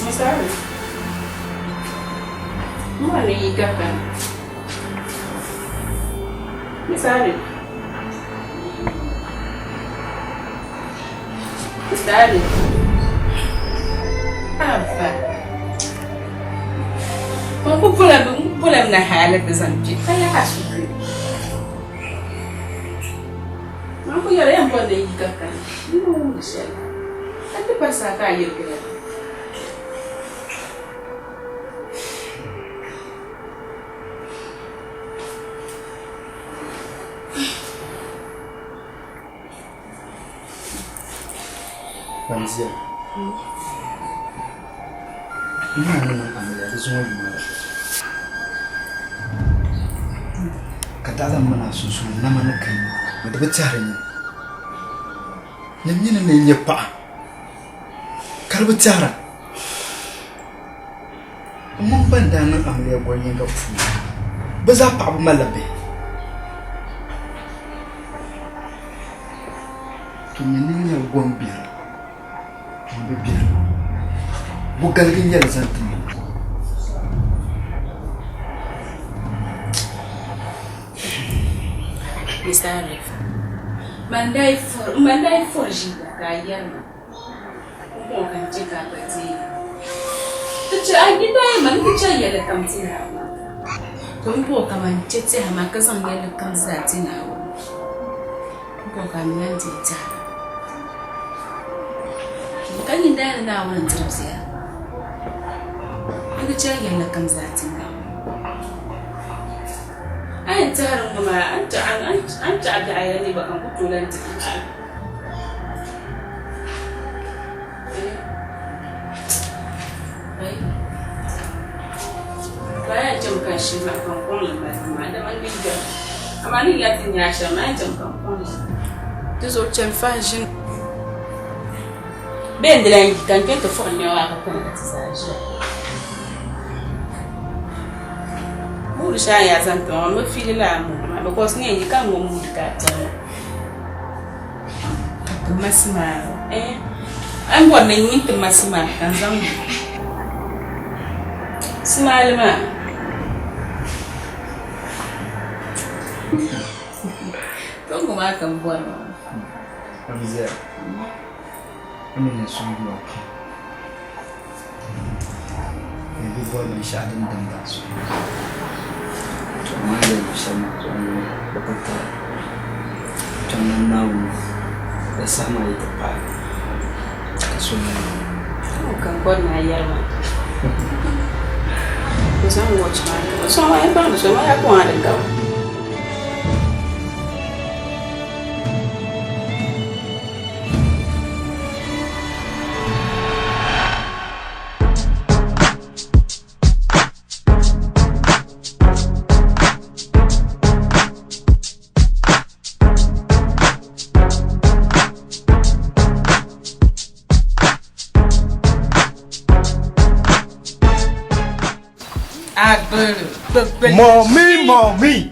Misali, n bɔri ni yi ka kani. Misali, misali, haba n ku bolami na hali ti zaŋ kpe ka yaha suhuri. Man ku yɛli yɛn bɔri ni yi ka kani n ni wumdi shɛli ka ti pa saha ka a yirigila. Banzia, n maa ni niŋ amiliya di zuŋɔ yuma la ka daa lan mini a sunsuuni nama ni kanna ni di bi tɛhiri nya ni m mi ni ni nyɛ paɣa ka di bi tɛhira. M mini ban daa niŋ amiliya goli yinga puuni bɛ zaa paɣiba malila bihi. To nyini n-nyɛ gom biɛri ŋun bi biɛri bo galigi n-nyɛ li zaŋ ti ma. Misali, man daa yi fɔri ʒiya ka a yɛri ma. Pumpɔŋɔ ka n chɛ ka a gba deei li. Ti chɛ a yi daa yɛli ma ni ti chɛ yɛlli kam ti Naawuni. Pumpɔŋɔ ka man chɛ tɛha maa ka zaŋ yɛlli kam zaa ti Naawuni. Pumpɔŋɔ ka a mi lan deei tɛha. Ka nyin daa yɛli Naawuni n-tiri bia ni di chɛ yɛlli kam zaa ti Naawuni. A yɛn tɛhiri ŋ-ŋɔ maa, a ni tɛhi biɛɣu yɛli ni gba ka n ku tooi lan dihi a. Bee n-di lan yi ka n kpe nti fuɣi nɛma maa ka kana ka ti zaa ʒiya. Mood shɛli a ni yaa zaŋ ti ma maa m bi fiili lala mood maa because n yɛn yi ka n ŋɔ mood ka a tiri ma. Ka ti masi maa eh a ni bɔri ni n yi ti masi maa ka n zaŋ simaali maa Tongo maa ka n bɔri maa. Amzia, a mi ni suhuyubu pam ni bi bɔri binshɛɣu din damdi a zuɣu. To amaa yɛli luɣ shɛli maa zuɣu n-nyɛ di bi tari Kpiɔŋlan Naawuni di saha maa yi ti paai ka so lan yi. Ka n bɔri ni a yɛri ma. N zaŋ watch maa n sɔŋ ma, n baŋdi so maa ya ka o di gabu. Mommy, mommy.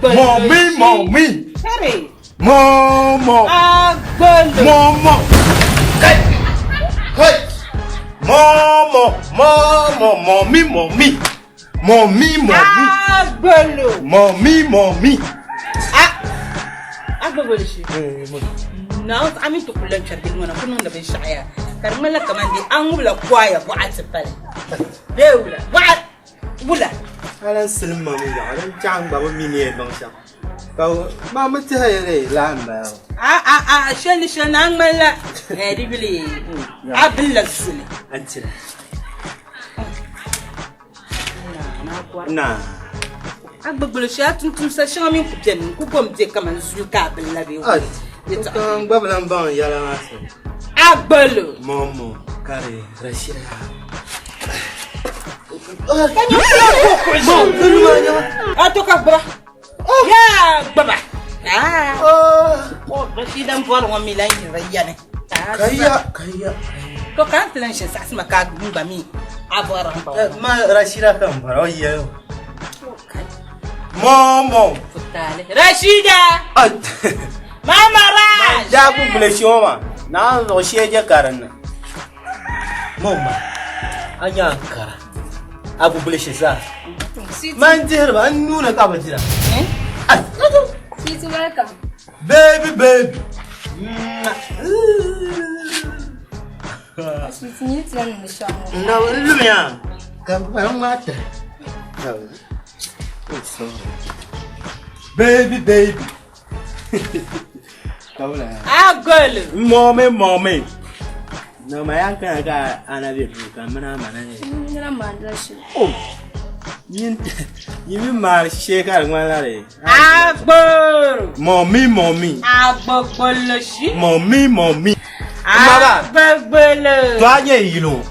Mommy, mommy. Momo. Momo. Kai. Kai. Momo, momo, mommy, mommy. Mommy, mommy. Agbolo. Mommy, mommy. Agbolo shi. Na a mi ti kuli lan kpɛri bihi ŋɔ na ku niŋdi binshɛɣu yaa ka di ŋmanila kamani dee a ŋubila kwaya bɔɣati pali bee wula bɔɣa wula. A lan silim ma mi yaɣa din chaɣ n gba bi mi ni yɛn niŋ shɛm ka maa mi tɛha ya dee laa m bala ŋɔ. A a a shɛli ni shɛli ni a ŋmanila di yuli a bilila zuli. A ni tira. Naa. A gbugbuli shɛli a tumtumsa shɛŋa mini ku beni n ku gom be kaman zuli ka a bili la bee wula. N gba bi lan baŋ yɛla maa shɛm. A gbalo. Momo ka di Rashida. Ka nyɛ kula ko kuɣu ʒi. A to ka gbuba. Yaa gbuba. Rashida m bɔri ŋɔ mi lan yiri yani. Kaya kaya. To ka n ti lan ʒini saɣisi ma ka a gba mi a bɔri m bɔri. Ma Rashida ka m bɔri o yɛli. Momo. Futali. Rashida. Mama Raj. Jaaku bile shi ŋɔ maa. Naa zuɣu shee je ka dinni. Moma. A nya n kara. A gugulishi zaa. Man dihiri ba, n nuuni ka bi dira. Sweetie, welcome. Baby, baby. Sweetie, ni ti lan ni shɛm ŋɔ. Na n lumiya. Ka n ŋmaa tiri. Baby, baby. Agol. Mommy, mommy. No, ma yan kana ka ana be duu ka mina mana ne. Nira maandila shili. Oh. Yin yi mi maar shee ka di ŋmanila di. Agboro. Mommy, mommy. Agbogboloshi. Mommy, mommy. Maba. Agbogbolo. To a nyɛ yili o.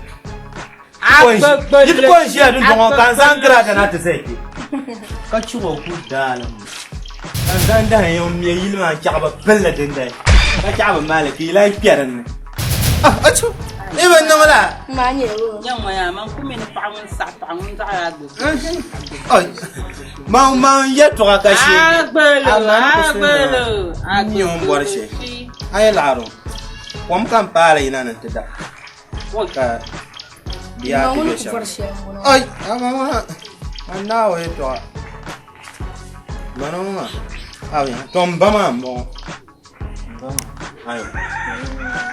Agbogbolo. Yi ti ko n ʒiya dundɔŋ ka n zaŋ giraada na ti zali kpe ka chɛ o ku daali mi ka n zaŋ dahin yɛn mɛ yili maa chaɣi bi pilli dindali ka chaɣi bi maali ka yi lahi kpɛ dinni. Ah, achu, i bi niŋ la. Maa nyɛ o. Nyɛ ŋɔ yaa, man ku mi ni paɣa ŋun saɣi paɣa ŋun dɔɣi agbogbo. Ai, man man yɛltɔɣa ka shee. Agbolo, agbolo, N nyɛ ŋun bɔri shee. A yi laɣiri o, kom ka n paali yina ni ti da. Ka bia ti bɛ shɛm. Ai, ama maa, an naawo yɛltɔɣa. Mana ŋɔ maa, a to n ba maa m-bɔŋɔ. N ba maa, ayo.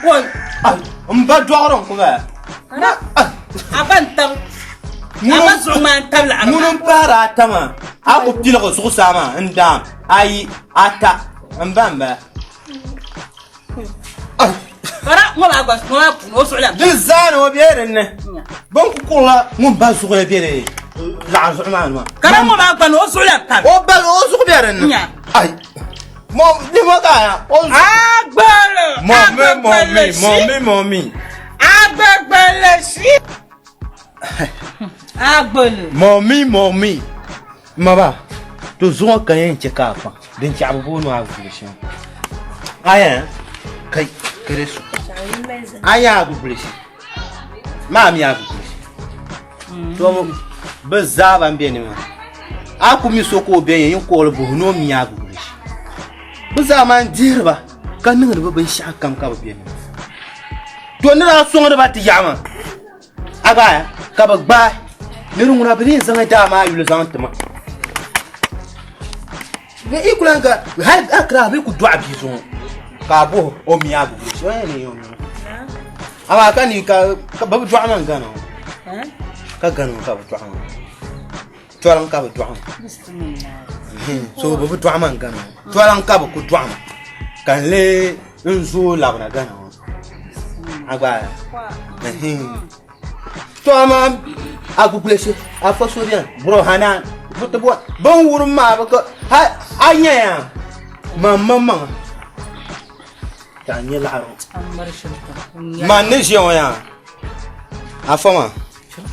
Wai, ai, n ba dɔɣiri n ku bala. A ba n-tab, a ba zuɣu ŋmaa n-tab laɣiri maa. Ŋuni m-pahiri ata maa, a ku piligi zuɣusaa maa n-daam ayi, ata, n ba m-bala. Kara ŋɔ maa gba ŋɔ maa puuni o zuɣu la. Di zaa ni o bɛ dinni. Bin ku kurila ŋun ba zuɣu ya bɛ di laɣa zuɣu maa ni maa. Kara ŋɔ maa gba ni o zuɣu la pam. O ba o zuɣu bɛ dinni. Ai. Mɔ ni mɔ ka ya. O zuɣu. Agbolo. Mɔmi mɔmi mɔmi mɔmi. Agbegbele si. Agbolo. Mɔmi mɔmi. Maba, to zuŋɔ ka yɛn chɛ ka a kpaŋ din chaɣi bi booni a guli shɛm. A yɛn kai kere su. A yɛn a guli shɛm. Maa mi a guli shɛm. To bi zaa ban bɛ ni maa. A ku mi so ka o bɛ yɛn yin kɔɔli buhi ni o mi a guli shɛm. Bi zaa maa n dihiri ba ka niŋdi bi binshaɣu kam ka bi bɛ ni. To ni daa sɔŋdi ba ti yaɣa maa. A gbaaya ka bi gbaai ni di ŋuna bi ni yɛn zaŋ daa maa yuli zaŋ ti ma ni i ku lahi ka hali a kira bi ku dɔɣi bia zuŋɔ ka a bɔhi o mi a bi o yɛn ni o mi amaa ka ni ka bi bi dɔɣi ma n gana o ka gana o ka bi dɔɣi ma tɔliŋ ka bi dɔɣi ma so bi bi dɔɣi ma n gana o tɔliŋ ka bi ku dɔɣi ma ka n lee n zooi labina gana o a gba to amaa a gugulesi a fa so biɛni buro hana bi ti bin wurim maa bi ka a nyɛya man maŋmaŋa ka a nyɛ laɣari man ni ʒiya ŋɔ yaa afa maa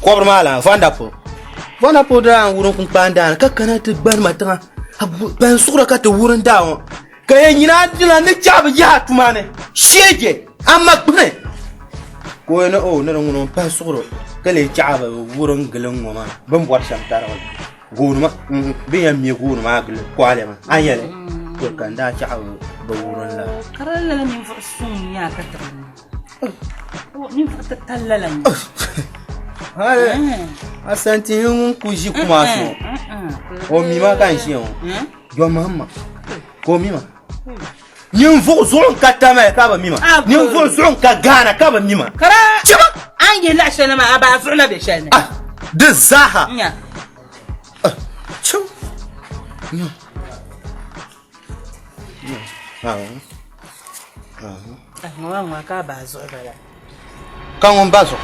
kɔbiri maa la vandapo vandapo daa n wurim kpunkpaan daani ka kana ti gbani ma tiŋa ban suɣura ka ti wurim daa ŋɔ ka yɛn nyina a dina ni chaɣi bi yaha tuma ni sheeje a ma gbuni ka o ni o ni di ŋuni n pahi suɣuro ka lee chaɣi bi wurim gili ŋɔ maa bin bɔri shɛm tarigi gooni maa bin yɛn mɛ gooni maa gili kɔɣali maa a yɛli to ka n daa chaɣi bi wurim la ka di lala ninvuɣu suŋ n-nyɛ a ka tiri ninvuɣu titali lala n-nyɛ Asanti ŋun ku ʒi kumaasi ŋɔ o mi ma ka n ʒiya ŋɔ John Mahama ka o mi ma ninvuɣu zuɣu n ka Tamale ka bi mi ma ninvuɣu zuɣu n ka Ghana ka bi mi ma kara a ni yihi laɣ shɛli na maa a baa zuɣu na be shɛli ni di zaaha nya ŋɔ maa ŋɔ ka a baa zuɣu bala ka ŋun ba zuɣu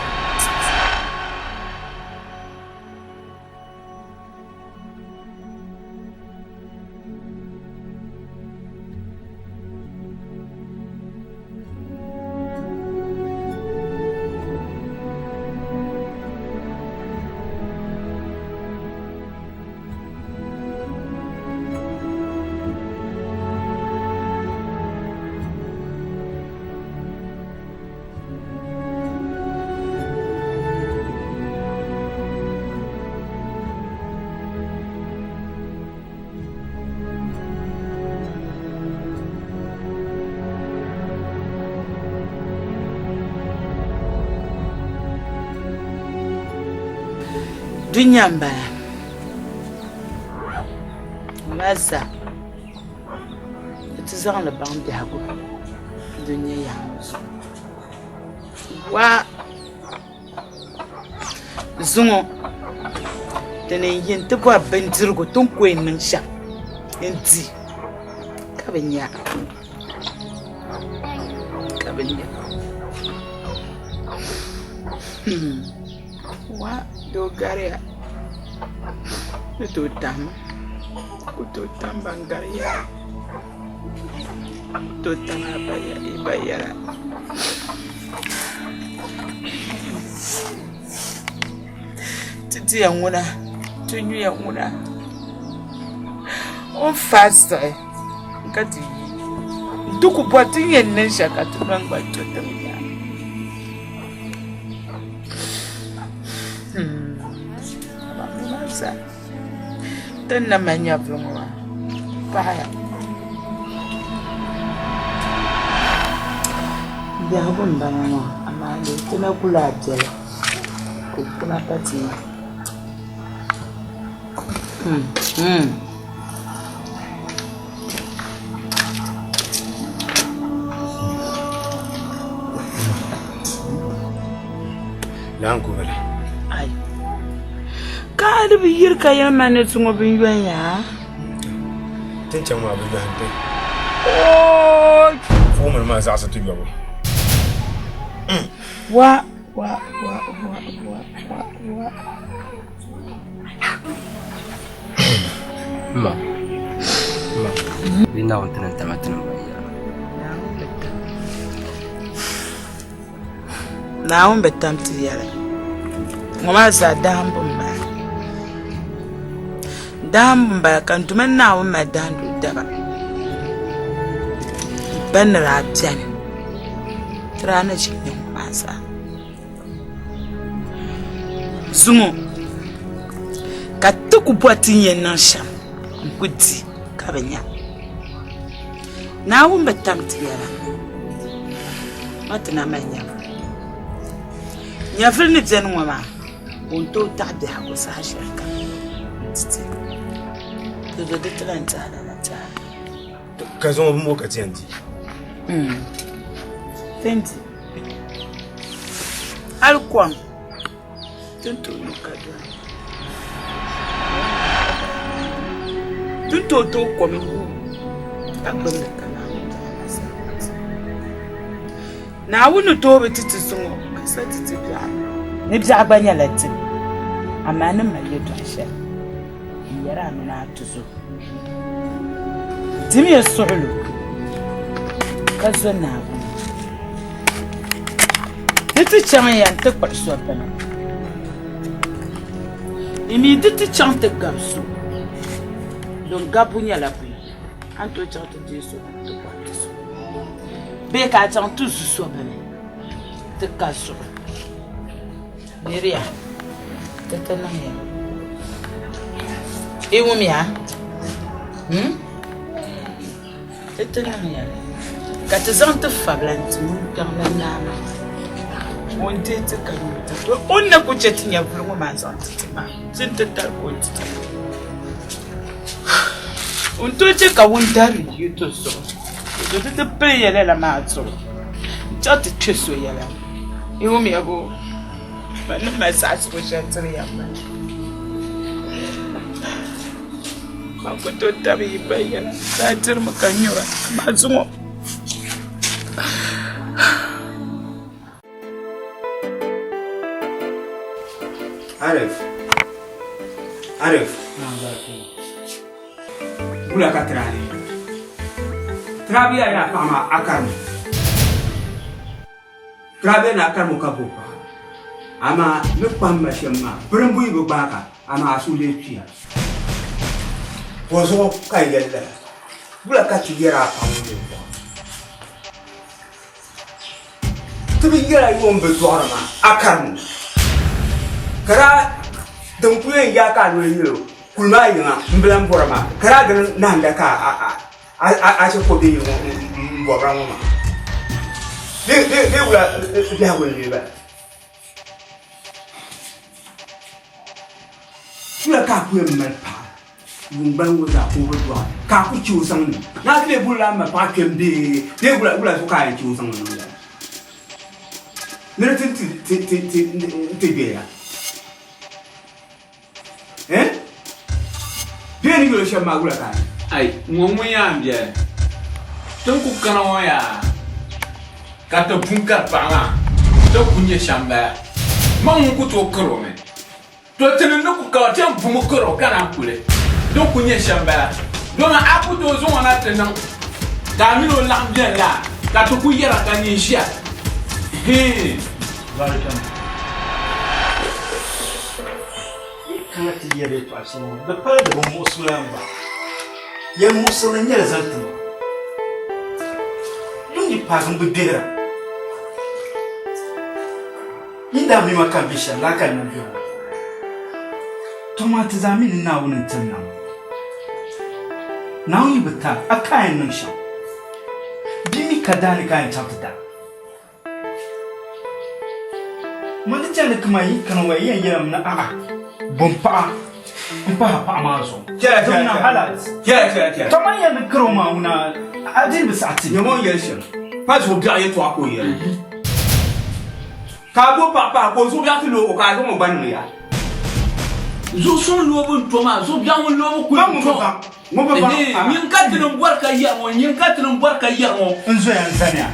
Dunia m-bala. Ŋɔ zaa di ti zaŋ li baŋ biɛhigu dunia yaha ŋɔ zuɣu. Waa zuŋɔ ti ni yi nti bɔri bindirigu ti ni ku yɛn niŋ shɛm n-di ka bi nya ka bi nya. Waa doo gariya ni tooi tammi ku tooi tam ban gari yɛla ku tooi tam a ba yɛla ti diya ŋuna ti nyuya ŋuna o ni faai siɣi ka ti yi n ti ku bɔri ti ni yɛn niŋ shɛli ka ti naŋgbani to tiŋ yaa. Ti ni na mali nyɛvili ŋɔ maa paɣiya. Biɛhigu m-bala maa amaa lee ti na ku lahi beli ka o kuna pa ti nya. Laŋkubili. Ai. Ka a di bi yiri ka yɛli ma ni zuŋɔ bin yɔn ya? Tin chaŋ maa bi yɔhim ti. Ooi! Fuɣumili maa zaɣisi ti yɔbu. Wa wa wa wa wa wa wa. Ma, ma, di Naawuni ti ni tama ti ni ba yɛla. Naawuni bi tam ti yɛla. Ŋɔ maa zaa dahimbu m-bala. Dahimbu m-bala ka n Duuma Naawuni mali dahindi o daba. Ba ni daa beni, ti daa na ʒi nya ŋɔ maa zaa. Zuŋɔ ka ti ku bɔri ti ni yɛn niŋ shɛm n-ku di ka bi nya. Naawuni bi tam ti yɛla, amaa ti na mali nyɛvili. Nyɛvili ni beni ŋɔ maa, o ni tooi taɣi biɛhigu saha shɛlikam n-ti ti. Di zo di ti lan tɛha lala tɛha. Ka zuŋɔ bimbo ka ti yɛn di? Ti ni di. Hali kom ti ni tooi nyu ka doli. Ti ni tooi tooi kom nyu ka gbubi li ka Naawuni Naawuni ni tooi bi ti ti zuŋɔ ka sa ti ti biɛɣu. Ni biɛɣu gba nyɛla dim, amaa ni mali yɛtɔɣ shɛli n-yɛri a mini a tuzo. Dimiya suɣilo ka zo Naawuni. Di ti chaŋ ya nti kpuɣi so bini. Di mi di ti chaŋ ti gabi so, din gabbu nyɛla buyi. A ni tooi chaŋ ti deei so bini ti kɔhi ti so bee ka a chaŋ ti zu so bini ti ka zuɣu. Miriya, di ti niŋ ya. Yi wumya? Hmm? Di ti niŋ ya. Ka ti zaŋ ti fabila n-ti ŋun kpiɔŋla naa maa. O ni deei ti ka nyu ti. To o ni na ku chɛ ti nyɛvili ŋɔ maa zaŋ ti ti maa, ti ni ti tali ka o ti ti. O ni tooi chɛ ka wuntarili yi ti zuɣu. Di ti pili ya lala maa zuɣu n-chaŋ ti kpe so yɛla. Yi wumya boo? Man ni mali saɣisigu shɛli tiri ya m-bala. Man ku tooi tabi yi ba yɛla, daa dirimi ka nyura, amaa zuŋɔ. Arif. Arif. Wula ka tira ni? Tira bɛ yaa paɣa maa a karimi. Tira bɛ na karimi ka bo paɣa. Amaa ni kpahim ma shɛm maa, birimbu yi bi gbaai ka, amaa a suhu lee kpiya. Bɔzuɣu ka n yɛli lala? Wula ka ti yɛri a paɣa ŋɔ yɛltɔɣa? Ti bi yɛla yi o ni bi dɔɣiri maa, a karim o. Ka daa din kuli yɛn yaai ka a noli yɛl o, kuli maa yiŋa m-bi lan bɔra maa, ka daa dini nahinda ka a chɛ ka o be yiŋ ŋɔ m-bɔbira ŋɔ maa. Bee wula biɛhigu n-lee bala? Wula ka a ku yɛn mali paɣa yuun gbaliŋ ŋɔ zaa ka o bi dɔɣi ka a ku chɛ o zaŋ ni? Ni a ti lee bolila a ma paɣa kpɛm bee bee wula wula zuɣu ka a yɛn chɛ o zaŋ niŋ lala? Ni di ti ti ti ti ti gbɛya? Eh? Bee ni yɛl o shɛm maa wula ka a yɛn? Ai, ŋɔ ŋun yaa m-biɛli. Ti ni ku kana ŋɔ yaa ka ti pun kari paɣa maa, ti ku nya shɛm m-bala. Man ŋun ku tooi kar o mi. To tinim ni ku ka o ti yɛn bumi kar o ka naan kuli. Di ni ku nyɛ shɛm m-bala. Dama a ku tooi zaŋ o na ti niŋ ka a min o laɣim beni la, ka ti ku yɛra ka nyin ʒiya. Hii! Yi kana ti yɛli yɛtɔɣa shɛli ŋɔ, di pala di bi muɣisigu lan gba. Yɛn muɣisirili n-nyɛli zaŋ ti ma. Yum yi paagi m bi gbihira. Yi daa mi ma ka m be shɛm, lala ka n na be ŋɔ. Tɔ maa ti zaa mi ni Naawuni n-tiri nam. Naawuni yi bi ti a, a ka a yɛn niŋ shɛm. Bia mi ka daa ni ka a yɛn chaŋ ti da. Man di chani kaman yi kana ŋɔ yi yɛn yɛlimi ni a'a bo m paɣa m-pahi a paɣa maa zuɣu. Di ŋuna halat. Tɔ man yɛn ni kari o maa ŋuna a dii bi saɣi ti. Nyama o ni yɛli shɛm, pa zuɣu biɛɣu yɛtɔɣa ka o yɛli. Ka a bo paɣa pahi ka o zuɣu biɛɣu ti loog o ka a zaŋ o gba niŋ ya. Zuɣu suŋ loobu n-to maa, zuɣu biɛɣu ŋun loobu kuli n-to. Nyin ka ti ni bɔri ka yɛri ŋɔ, nyin ka ti ni bɔri ka yɛri ŋɔ. N zoya n-zaniya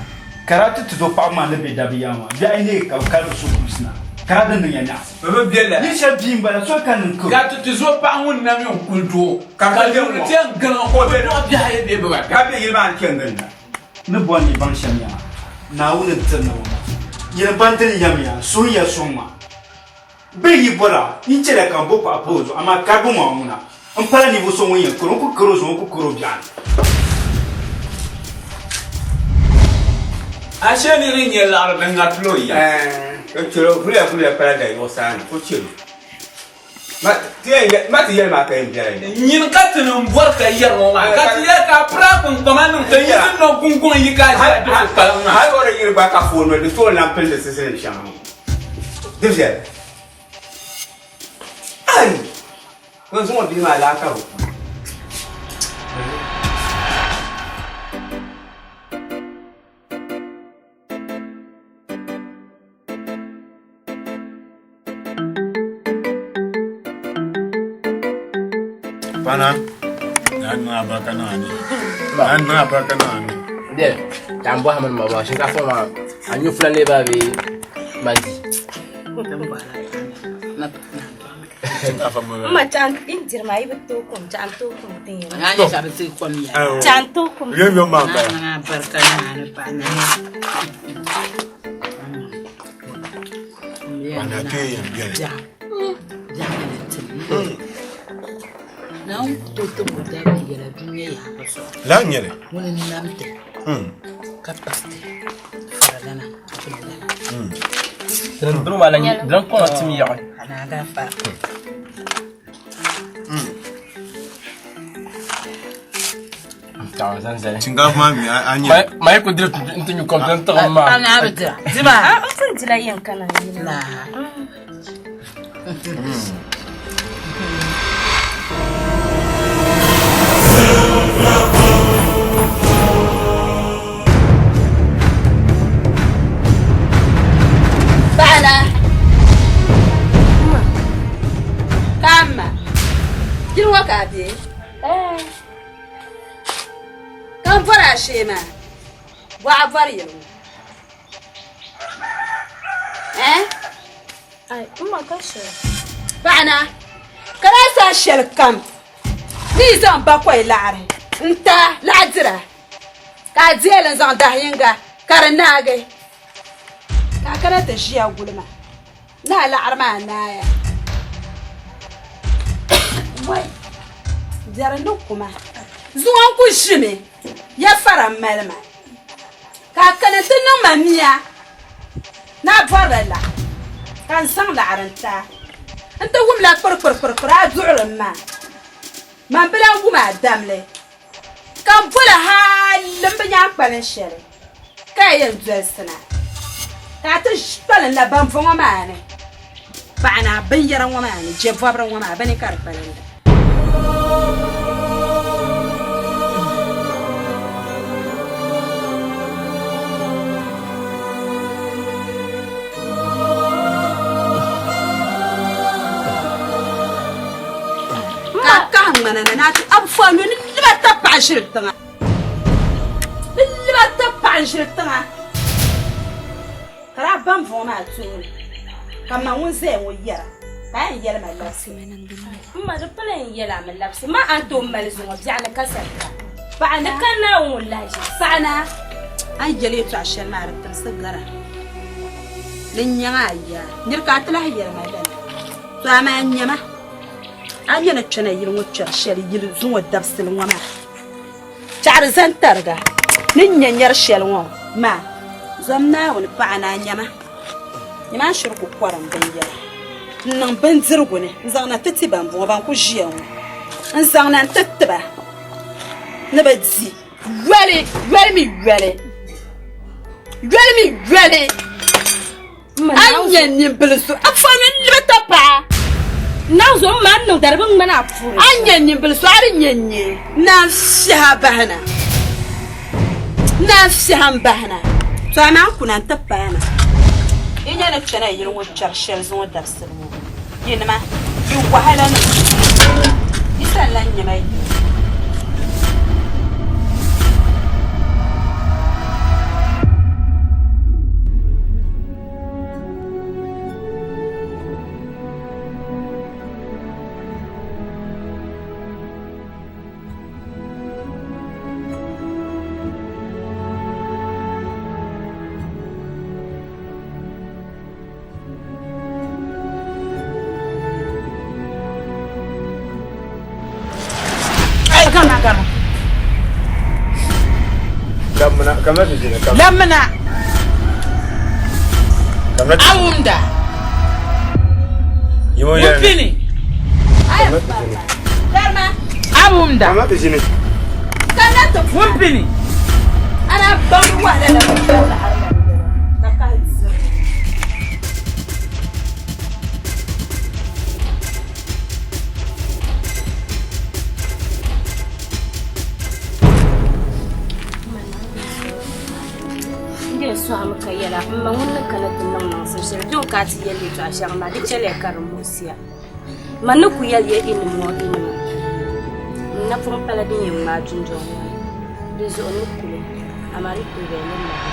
ka daa ti ti zo paɣiba maa ni bɛ dabiya maa bɛ a yi neei ka bɛ kali bɛ so kulisi na, ka daa di niŋ ya nyaɣisim. Yili shɛli bia m-bala, soli ka niŋ karo. Ka ti ti zo paɣa ŋun na mi n-kuli doo, ka yuuni ti yɛn gili o bɛ dɔɣi bihi ayi bee bibata. Ka bɛ yili maa ni chani ginda. N ni bɔri ni yi baŋ shɛm yaha, Naawuni n-tiri na ŋɔ maa. Yɛli ban dini yɛmiya, suhi ya suŋ maa. Bɛ yi bɔra, yi chɛliya ka m bo paɣa pa o zuɣu, amaa karibu maa ŋuna m-pala ninvuɣ so ŋun yɛn kari o, n ku kari o zuɣu, n ku kari o biɛɣuni. Ashe ni di nyɛ laɣiri din ŋaritila o ya. O chɛl o vuliya vuliya pala dayuɣu saani, o chɛl o. Ma ti yɛli maa ka yɛn biɛla ya. Nyini ka ti ni bɔri ka yɛri ŋɔ maa, ka ti yɛli ka a piri a kpunkpama niŋ ka yi ti niŋ guŋguŋ yi ka a ʒiya di ku kpalim maa. Hal o di yiri gba ka foon noli, di tooi lan pili di sizilim shɛŋa ŋɔ. Di viɛli. Ai! Ŋun zaŋ o bihi maa laa ka bɛ ku. Pana, na niŋ albarka niŋ a ni. Na niŋ albarka niŋ a ni. Dɛ, ka n bɔhimi ni ma bɔhi shinkaafa maa a nyu fula lee baa bee mandi. Ma chan in diri maa yi bi tooi kom chan tooi kom tin ya. Nga nyɛ ka bi ti kom ya. Chan tooi kom. Yom yom maa bala. Nga barika naa ni paɣa naa. Bana kee yɛn biɛni. Naawuni ku tooi tim o dabili yɛla dunia yaɣa zuɣu. Laa n nyɛli. Ŋuni n nam ti ka kpahi ti faralana kumlana. Din duri maa lan kɔŋ tim yaɣi. A naa gaafara. Shinkaafa maa mi a nyɛ. Ma yi ku diri n ti nyu kom ti tiɣim maa. A naa bi dira. Dima. A n pun dila yɛn kana yina. Laa. Paɣala ka a ma yili ŋɔ ka a be ka n bɔri a shee maa bɔ a bɔri yili ŋɔ eh? Ai, n ma ka shɛli. Paɣana ka daa saha shɛli kam ni yi zaŋ bakɔi laɣiri n-ta laɣidira ka a dihili n-zaŋ dahi yiŋga ka di naagi ka a kana ti ʒiya guli ma ni a laɣiri maa naaya. Wai, biɛri ni ku ma. Zuŋɔ n-ku ʒimi ya fara m-mali ma ka a kana ti niŋ ma mia ni a bɔrila laɣiri ka n zaŋ laɣiri n-ti a. N ti wumla kpirikpirikpirikpiri a duɣirim maa. Man bi lan wum a damli, ka m boli hal m bi nya a kpalim shɛli ka a yɛn dolisi na, ka a ti kpalim la bambɔŋɔ maa ni. Paɣa naa binyɛra ŋɔ maa ni je bɔbiri ŋɔ maa bini ka di kpalinda. Ka a kahi ŋmana na ni a ti a bi fo a nuu ni liba ta paɣa ʒiri tiŋa. Ni liba ta paɣa ʒiri tiŋa. Ka daa ba m-bɔŋɔ maa tooni, ka ma ŋun zaya ŋɔ yɛra, ka a yɛn yɛli ma labisi. M ma, di pala n yɛl a mi labisi ma, a ni tooi mali zuŋɔ biɛɣu ni ka sarika. Paɣa ni ka Naawuni ŋun lahi ʒi. Paɣa naa, a ni yɛli yɛtɔɣ shɛli maa di timsi gara. Di nyaŋ a yaa. Nir ka a ti lahi yɛli ma lala. To amaa nyama, a mi ni kpɛna yili ŋɔ kpɛri shɛli yili zuŋɔ dabisili ŋɔ maa. Chaɣiri zani tariga ni nya nyari shɛli ŋɔ maa, zom Naawuni paɣa ni a nyama. Nyama n shiri ku kɔrim binyɛra n-niŋ bindirigu ni n-zaŋ na ti ti bambɔŋɔ ban ku ʒiya ŋɔ n-zaŋ na nti ti ba ni bɛ di. Yoli, yoli mi yoli, yoli mi yoli. A ni nya nimbili so, a fo ni libi ta paɣa. Naŋ zo m ma n niŋ dari bi ŋmani a puuni. A ni nya nimbili so, a di nya n-nyɛ naan fiɛha bahina. Naan fiɛha m-bahina. To amaa n kuna n-ti paai na. Yi nya ni kpɛna yili ŋɔ kpɛri shɛli zuŋɔ dabisili ŋɔ, yinima, yi wahala nim yi sani lan nyɛ ma yi. Lamina a wumda wupini a wumda wumpini. N dee sɔhimi ka yɛla m ma ŋun ni kana ti niŋ niŋsim shɛli doo ka a ti yɛli yɛtɔɣa shɛŋa maa di chɛliya ka di muɣisiya. Man ni ku yɛli ya inim ŋɔ inima, n napɔŋ pala din yɛn ŋmaai dundɔŋ ŋɔ ni, di zuɣu ni kuli, amaa ni kuli bɛ ni labi.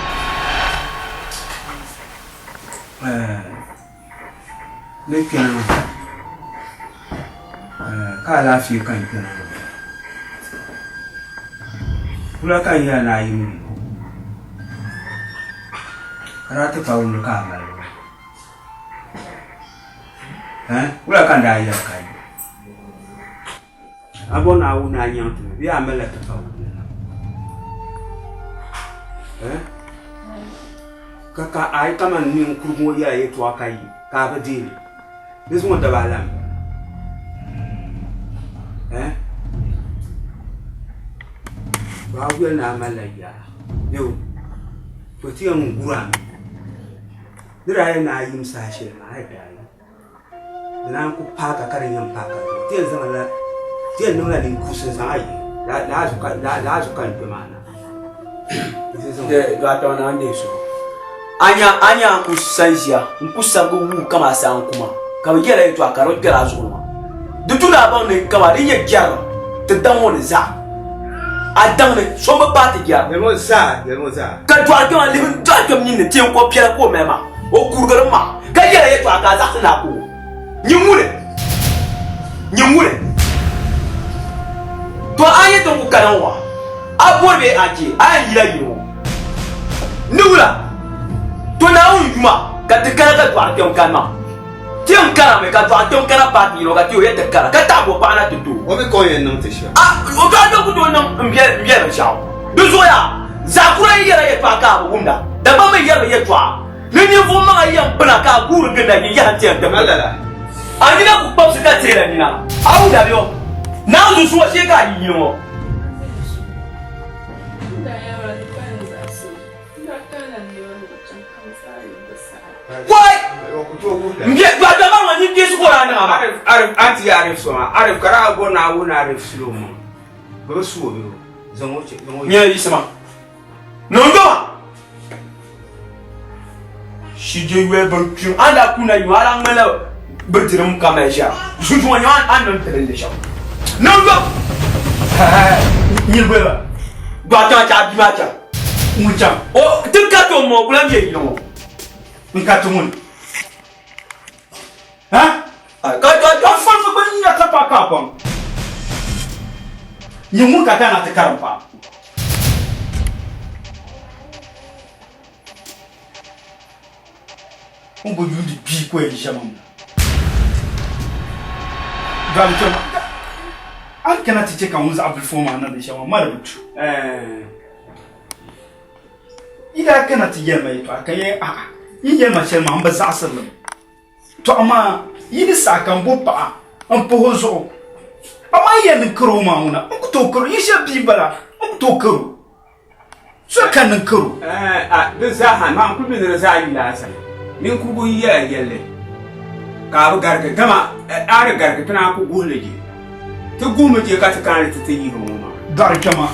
Ni kpɛna maa ka alaafee ka n kpɛna maa wula ka n yɛli ni a yi mi ka daa ti kpa wumdi ka a mali Wula ka n daa yɛli ka yi a bɔri ni a wuhi ni a nyaŋ ti mi bee a malila tipawumli la? Ka ka a yi kaman ninkurugu ŋɔ yɛla yɛtɔɣa ka yi ka a bi deei li, di zuŋɔ daba ala m-bala. To a yɛli ni a malila yaa bee to ti yɛn guri a mi. Di daa yɛn naai yim saha shɛli maa a yi daa yi di naan ku paaka ka di yɛn paaka ti yɛn zaŋla ti yɛn niŋla ninkuusi n zaŋ a yi laa zuɣu ka n kpɛ maa na Dɔɣita naa n deei suhu a nya a nya n ku sa ʒiya n ku sabigi wuu kama saa n kuma ka bi yɛla yɛltɔɣa ka di bi kpɛri a zuɣu ni maa di tu ni a baŋ ni kama di nyɛ jɛrilim ti daŋ ŋɔ ni zaa a daŋ ni so bi paai ti jɛrim Ka dɔɣi kpɛma lihi n-dɔɣi kpɛm nini ni teeku ko piɛla ka o mali maa, o kurigiri ma ka yɛli a yɛtɔɣa ka a zaɣisi ni a ku o. Nyin ŋuni? Nyin ŋuni? To a yi ti ku kana ŋɔ, a bɔri bee a je, a yɛn yila yili ŋɔ ni wula? To Naawuni yuma ka ti kana ka dɔɣi kpɛm kani maa. Ti yɛn karimi ka dɔɣi kpɛm kana paai ti yino ka ti o yɛn ti kara ka taɣi o paɣa na ti ti o. O mi ka o yɛn niŋ ti shɛm. A o dɔɣi kpɛm ku tooi niŋ m-biɛli binshɛɣu. Di zuɣu yaa, zaɣ kura yi yɛra yɛtɔɣa ka a bi wumda, Dagbaŋ mi yɛri bi yɛtɔɣa ni ninvuɣ maŋa yɛn pina ka a guuri ginda yi yaha nti yɛn ti pili. A nina ku kpabisi ka teela nina, a wumda bɛ o? Naanzu suŋɔ shee ka a yi yili ŋɔ. Wai! Mbɛ gba ma ŋɔ ni bɛ su kora niŋa ma. Arif anti arif soma arif kara go na wo na arif sulo mo. Bɛ su o bɛ zaŋ o che zaŋ o. Nyɛ yisima. Niŋdoma. Shije yue bin kpim a daa kuna yu a daa ŋmanila biridirim ka mali ʒiɛm zuzuŋɔ nyɛ a ni niŋ tibili shɛm niŋdom Nyini boli ba. Dɔɣite a chaɣ bia maa chaŋ. Ŋun chaŋ. O ti ka ti o ma o ku lahi be yili ŋɔ. N ka ti ŋuni. Ha? Ka dɔɣite. A fɔli mi gba n nya ka paɣa ka a kɔŋ. Nyini ŋun ka kana ti karim paɣa. N bi yuundi bia ka o yɛn ʒɛma ŋɔ. Dɔɣim kpɛma, a ni kana ti chɛ ka ŋun zaɣ bilifu ŋɔ maa niŋdi shɛm ŋɔ, ma di bi tu. Yi daa kana ti yɛli ma yɛtɔɣa ka n yɛli a'a, yi ni yɛli ma shɛli maa m bi zaɣisiri li mi. Tɔ amaa yi ni saɣi ka m bo paɣa m-pahi o zuɣu, amaa yi yɛn ni kar o maa ŋuna, n ku tooi kar o. Yi shɛba bia m-bala, n ku tooi kar o. Soli ka niŋ kar o. Di zaaha, maa n-kul mi ni di zaa yi laasabu. Ninkurigu yi yɛla yɛlli ka a bi garigi, dama a di garigi ti naan ku guhi li je. Ti guhimi je ka ti kana ni ti ti yihi o ŋɔ maa. Dɔɣiri kpɛma,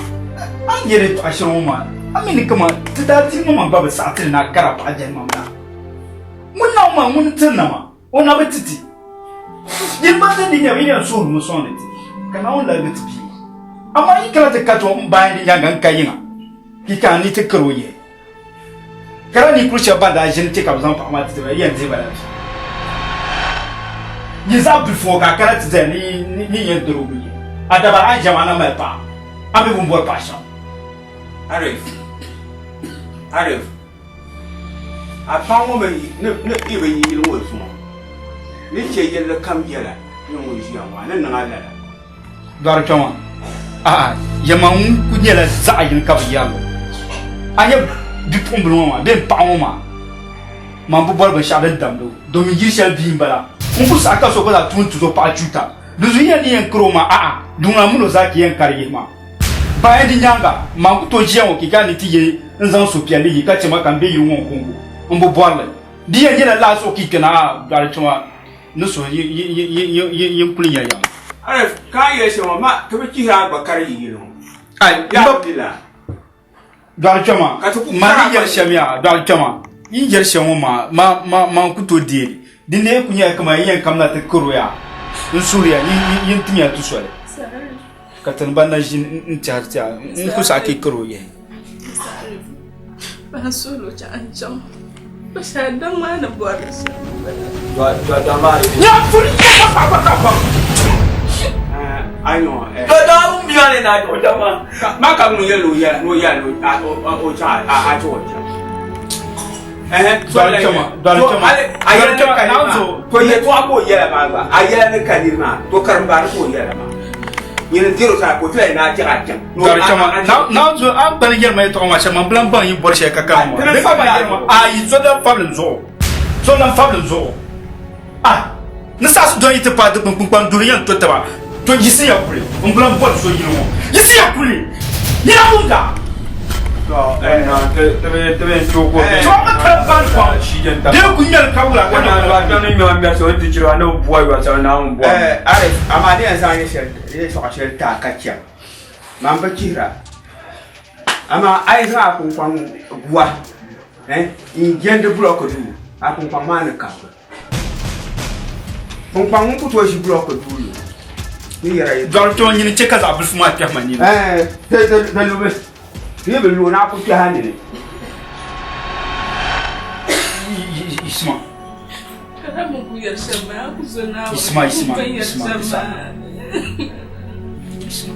a ni yɛli yɛtɔɣ shɛli ŋɔ maa, a mi ni kaman ti daa ti maŋmaŋ gba bi saɣi ti ni na kara paɣa jɛlima maa. Ŋun Naawuni maa ŋun tiri na maa, o na bi ti ti. Yin gba ni di nyɛba yi yɛn suhirimi sɔŋdi ti, ka Naawuni larigi ti bia. Amaa yi kana ti ka to m-baai di nyaaŋa n-ka yiŋa, yi ka ni ti kar o yihi. Ka di ni kul shɛba ban daa ʒini che ka bɛ zaŋ paɣa maa ti ti ba, yi yɛn dihi ba la bia. Yi zaɣ bilifu ŋɔ ka a kana ti zaya ni ni yɛn dir o mi yihi. A dabari a ni ʒiɛm a na mali paɣa, a mi bi bɔri paɣ shɛm. Arif, Arif. A paɣa ŋɔ mi ni yi bi yi yili ŋɔ zuŋɔ ni chɛ yɛlli kam yɛla ni ŋun ʒiya ŋɔ a ni niŋ a lala. Dɔri kpɛma, a'a yɛma ŋun ku nyɛla zaɣ yini ka bɛ yɛri li. A nya bipuɣimbila ŋɔ maa bee m paɣa ŋɔ maa, man bi bɔri binshɛɣu din damdi o domin yili shɛli bia m-bala. N ku saɣi ka so gba zaa tuui n-tuzo paɣa chuuta. Di zuɣu yi yɛn ni yɛn kari o maa, a'a duŋ la min o zaa ka yɛn kari yihi maa. Bayan di nyaaŋa, man ku tooi ʒiya ŋɔ ka ka ni ti ye n-zaŋ suhupiɛlli yi ka chɛ ma ka m be yili ŋɔ n-kuŋgu m bi bɔri li. Di yɛn nyɛla lala zuɣu ka yi kpɛna a dɔɣiri kpɛma ni suhu yi n kuli nya ya. Arif, ka a yɛli shɛm ŋɔ, ma ti bi chihiri a gba kari yi yili ŋɔ. Ai, m ba, dɔɣiri kpɛma, ma ni yɛli shɛm yaa, dɔɣiri kpɛma, yi ni yɛli shɛm ŋɔ maa, ma, ma, man ku tooi deei li. Din lee ku nyɛla kaman yi yɛn kamina ti kar o yaa, n suhiri ya, yi ni timiya ti soli. Ka ti ni ba na ʒi n-tɛhiri ti a, n ku saɣi ka yi kar o yihi. To yɛltɔɣa ka o yɛla maa gba a yɛla ni ka niri maa to karimbaani ka o yɛla maa nyini n diri o sani ka o tila yi naa chɛɣa chaŋ Naanzu a ni kpani yɛli ma yɛltɔɣa maa shɛm man bi lan baŋ yi bɔri shɛli ka karim maa di ka yɛli ma ayi so lan fabili n zuɣu so lan fabili n zuɣu a ni saɣasi dɔn yi ti paai dikpuni kpunkpan duri yɛn to taba to yiɣisi ya kuli n bi lan bɔri so yili ŋɔ yiɣisi ya kuli nira ŋun daa Amaa di yɛn zaŋ yɛltɔɣa shɛli ti a ka chɛm man bi chihira amaa a yi zaŋ a kuŋkɔŋ bua n-jɛndi bulɔki duu a kuŋkɔŋ maa ni kabigi. Kpunkpaŋ ŋun ku tooi ʒi bulɔki duu lu ni yɛra yi. Dɔri kpɛŋɔ nyini chɛ ka zaɣ bilifu maa kpɛhi ma nini. Di lumi di yi bi lu o naa ku kpɛhi a nini. Yisima. Yisima yisima yisima yisima.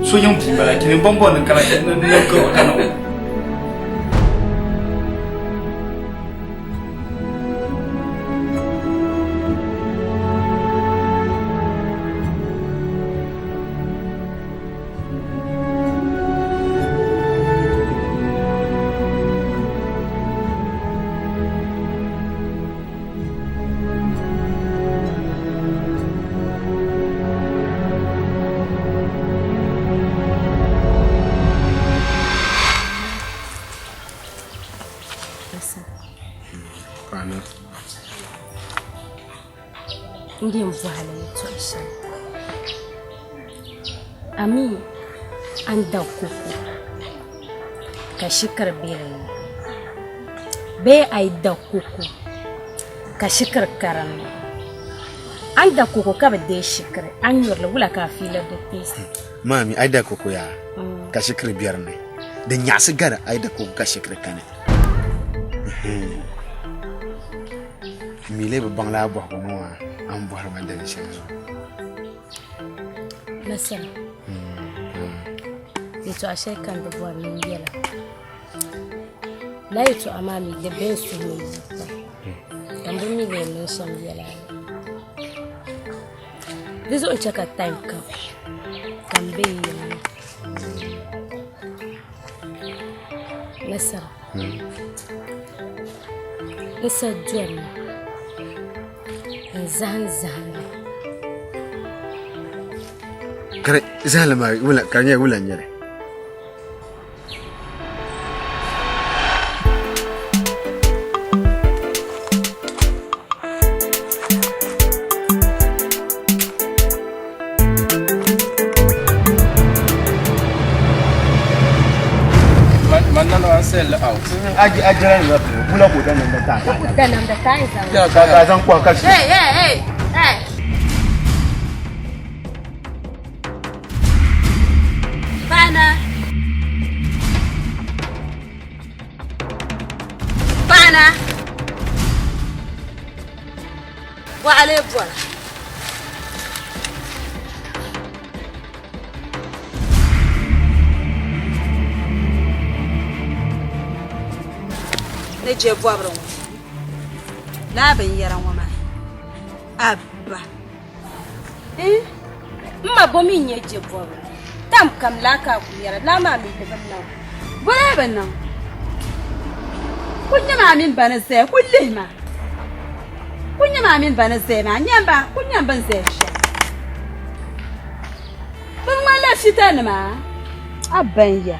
So yiŋ bia m-bala kini m-bɔŋbɔŋ ni kana ni kana o. Paana. N di yɛn bɔhi li yɛltɔɣa shɛli. A mi a ni da koko ka shikiri be di ni bee a yi da koko ka shikiri ka di ni? A ni da koko ka bi deei shikiri, a ni nyuri li wula ka a fiili di taste? Maa mi a yi da koko yaa ka shikiri be di ni, di nyaɣisi gari a yi da koko ka shikiri kani. N mi lee bi baŋ lala bɔhigu ŋɔ maa a ni bɔhiri ma dali shɛli zuɣu. Nasara, yɛtɔɣa shɛli ka n di bɔri ni n yɛla. Lala yɛtɔɣa maa mi di be n suhu ni pam ka m bi mi ni yɛn niŋ shɛm yɛla li. Di zuɣu n-chɛ ka time kam ka m be yi yiŋ maa. Nasara, n sa dolimi n-zahim zahimli. Ka di zahimli maa ka di nyɛla wula n-nyɛ li? Hey, hey, hey, hey. Paana. Paana. Bɔɣili bɔra. Ni je bɔbiri ŋɔ laa binyɛra ŋɔ maa abba Eh, m ma bo mi n-nyɛ je bɔbiri tam kam laa ka a kuli yɛra laa maa mi di bi niŋ. Bɔ lee bi niŋ? Kul nyama a mini ba ni zaya, kul lihi ma. Kul nyama a mini ba ni zaya maa, nyam ba, kul nyam bɛ ni zaya shɛm. Bɛ ŋmanila fitanima. A banya,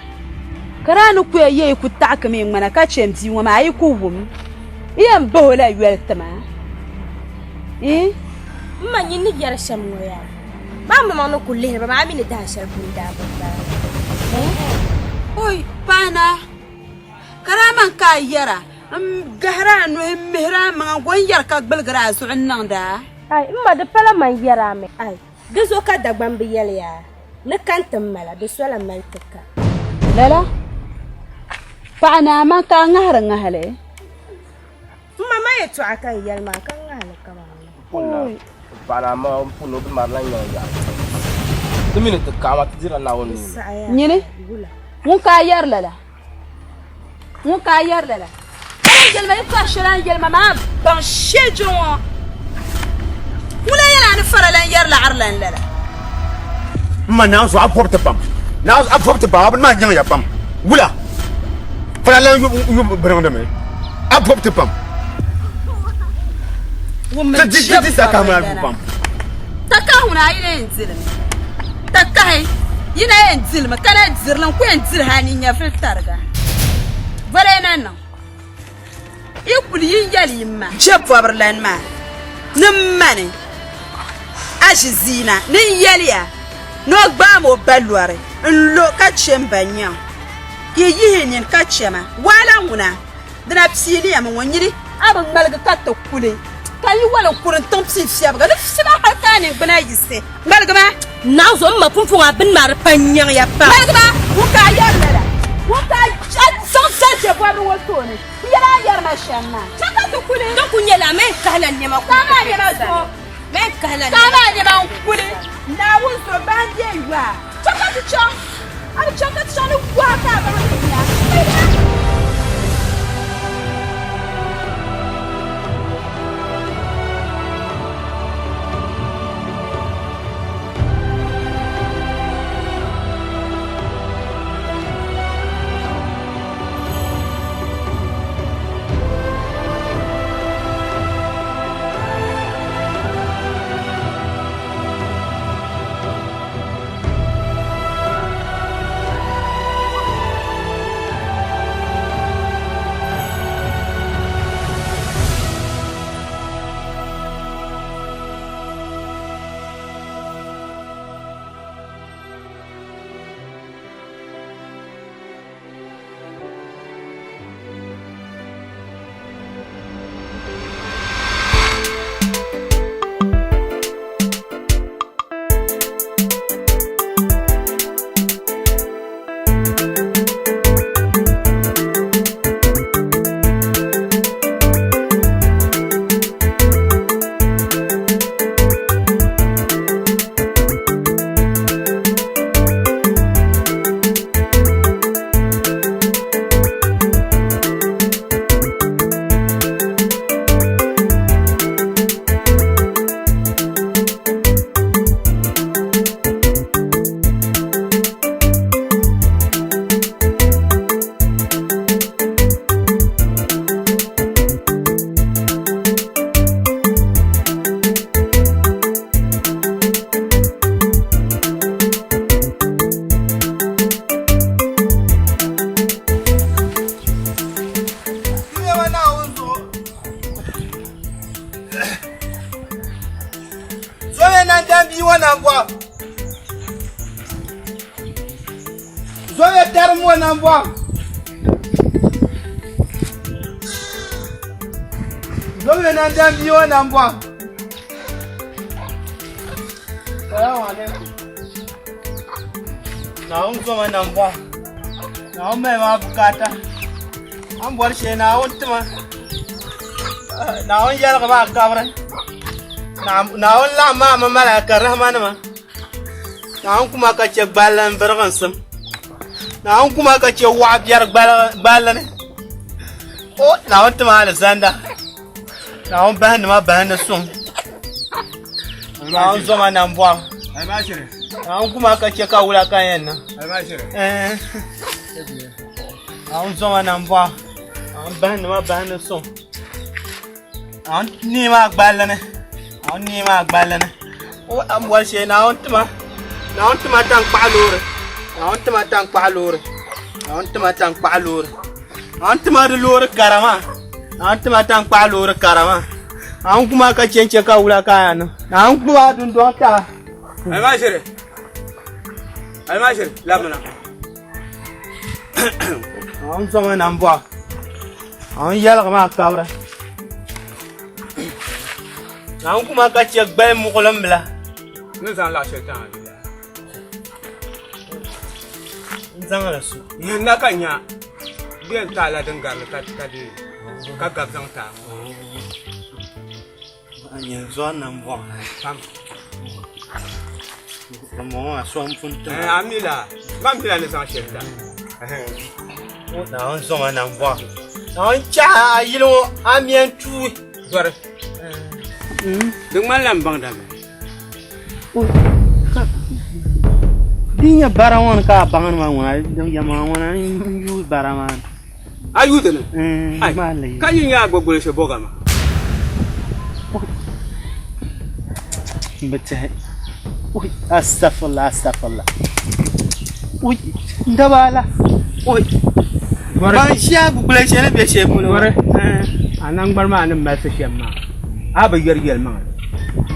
ka daa ni kuya ye yi ku taɣi ki mi ŋmana ka chɛ m bia ŋɔ maa, a yi ku wum, yi yɛn bahi o la yoli ti ma. Ii? M ma nyin ni yɛri shɛm ŋɔ yaa, maa maŋmaŋ ni ku lihiri ba maa, a mi ni dahin shɛli pun daa bi bala. Oi, paana, ka daa man ka a yɛra, m gahiri a nuhi m-mihiri a maŋa n-go n-yɛri ka gbuligiri a zuɣu n-niŋd a. Ai, m ma, di pala man yɛri a mi. Ai, di zuɣu ka Dagbaŋ bi yɛli yaa, ni ka n ti mala, di sola mali ti ka. Lala, paɣa naa man ka a ŋahiri ŋahili. M ma, ma yɛtɔɣa ka n yɛli maa ka ŋahili kaman ŋɔ. Nyini, ŋun ka a yɛri lala? Ŋun ka a yɛri lala? A ni yɛli ma yɛtɔɣ shɛli a ni yɛli ma maa baŋ shee jiri ŋɔ. Ŋun lan yɛli a ni fara lan yɛri laɣiri lan lala. M ma Naanzu a bɔbi ti pam. Naanzu a bɔbi ti pam, a bini maa nyaŋ ya pam. Wula? Fara lan yu biriŋdimi. A bɔbi ti pam. Ti di di di takahi maa yu pam. Takahi ŋuna a yi na yɛn dilimi. Takahi yi na yɛn dilimi ka na dirili n ku yɛn diri hali ni nyɛvili tariga. Bɔla yi na niŋ. Yi kuli yi yɛli yi ma. Je bɔbiri lan maa ni m mani a ʒi ziina ni n yɛli ya ni o gbaam o ba lɔri n-lo ka che m ba nyaŋ ka yi yihi nini ka che ma. Wahala ŋuna dina piiliya mi ŋɔ nyini a bi ŋmaligi ka ti kuli ka yi wali n-kuri n-tiŋ pii fiɛbiga ni fiɛba hal ka a niŋgbuna yiɣisi. Ŋmaligi ma! Naɣizo m ma pumpɔŋɔ a bini maa di pa nyaŋ ya pam. Ŋmaligi ma! Ŋun ka a yɛri lala? Ŋun ka a zaŋ zali je bɔbiri ŋɔ tooni n-yɛli a ni yɛri ma shɛm maa? Chɛ ka ti kuli. Di ku nyɛla a mini kahila nɛma kuli. Ka a maa nɛma zuɣu. Mini kahila nɛma. Ka a maa nɛma n-kuli. Naawuni zo bahi n-deei yɔa. Chɛ ka ti chaŋ. A bi chaŋ ka ti chaŋ ni yɔa ka a baŋ ni nya. Ŋmaligi ma! ŋɔ nambɔɣu. Zoya tarim ŋɔ nambɔɣu. Zoya nandan bia ŋɔ nambɔɣu. Salamu alaikum. Naawuni zoma nambɔɣu. Naawuni mali maa bukaata. A ni bɔri shɛli Naawuni tima. Naawuni yɛligi maa kabiri. Naawuni laɣim maa mi malaika rahimanima. Naawuni kuma ka chɛ gballi n biriginsim. Naawuni kuma ka chɛ waɣa biɛri gballi ni. O Naawuni tima alizanda. Naawuni bahindi ma bahindi suŋ. Naawuni zoma nambɔɣu. Naawuni kuma ka chɛ ka wula ka n yɛn niŋ. Naawuni zoma nambɔɣu. Naawuni bahindi ma bahindi suŋ. Naawuni nee maa gballi ni. Naawuni nee maa gballi ni. O a ni bɔri shɛli Naawuni tima. Naawuni tima tankpaɣu loori. Naawuni tima tankpaɣu loori. Naawuni tima tankpaɣu loori. Naawuni tima di loori kara maa. Naawuni tima tankpaɣu loori kara maa. Naawuni kuma ka chɛnchɛ ka wula ka a yaa niŋ. Naawuni gbubi a dundɔŋ taha. Almajiri, almajiri, labina. Naawuni zoma nambɔɣu. Naawuni yɛligi maa kabiri. Naawuni kuma ka chɛ gbali muɣilim bila. N ni zaŋ laɣ shɛli taŋa di la. N zaŋla so. N na ka nya bɛ yɛn taala din garili ka ka deei ka gabi zaŋ taai ŋɔ. A nyɛ zɔri nambɔɣu pam. Bambɔŋɔ maa so m-pun tim a. A mi la, ma mi la ni zaŋ shɛli ta. Naawuni zɔma nambɔɣu. Naawuni chahi a yili ŋɔ a mi n-tuui. Zɔri. Di ŋmanila m baŋda mi. Di nyɛ bara ŋɔ ni ka a baŋdi ma ŋuna, yɛlimaŋli ŋuna n-yuui bara maa ni. A yuui di ni? Ai, ka yi nya a gbubi gulisi bɔga maa. M bi tɛhi. Ui, astafurlah, astafurlah. Ui, n daba ala. Ui, ban ʒi a gbubi shɛli ni be shɛli polo. Gɔri, a naŋgbani maa ni malisi shɛm maa, a bi yɛri yɛlimaŋli,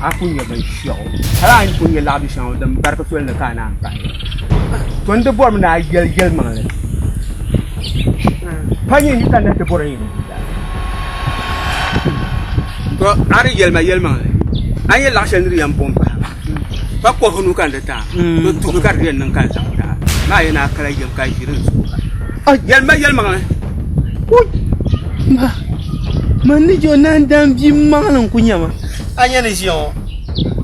a ku nya binshɛɣu. Hal a ni ku nya laɣibu shɛŋa din barigi soli ni ka a naan pahi. To n di bɔrimi ni a yɛli yɛlimaŋli, pa nyini yi kanna ti bɔri n yɛn To a di yɛli ma yɛlimaŋli, a ni yɛli laɣ shɛli ni di yɛn bo m-pahi maa, pa kɔhigu nuu ka n di ti a, to tuhimi ka di yɛn niŋ ka n zaŋ ti a maa yɛn a kala yɛm ka ʒiri n zuɣu ka. Yɛli ma yɛlimaŋli. Man ni je o nandan bia maŋli n-ku nya ma. A nya ni ʒiya ŋɔ,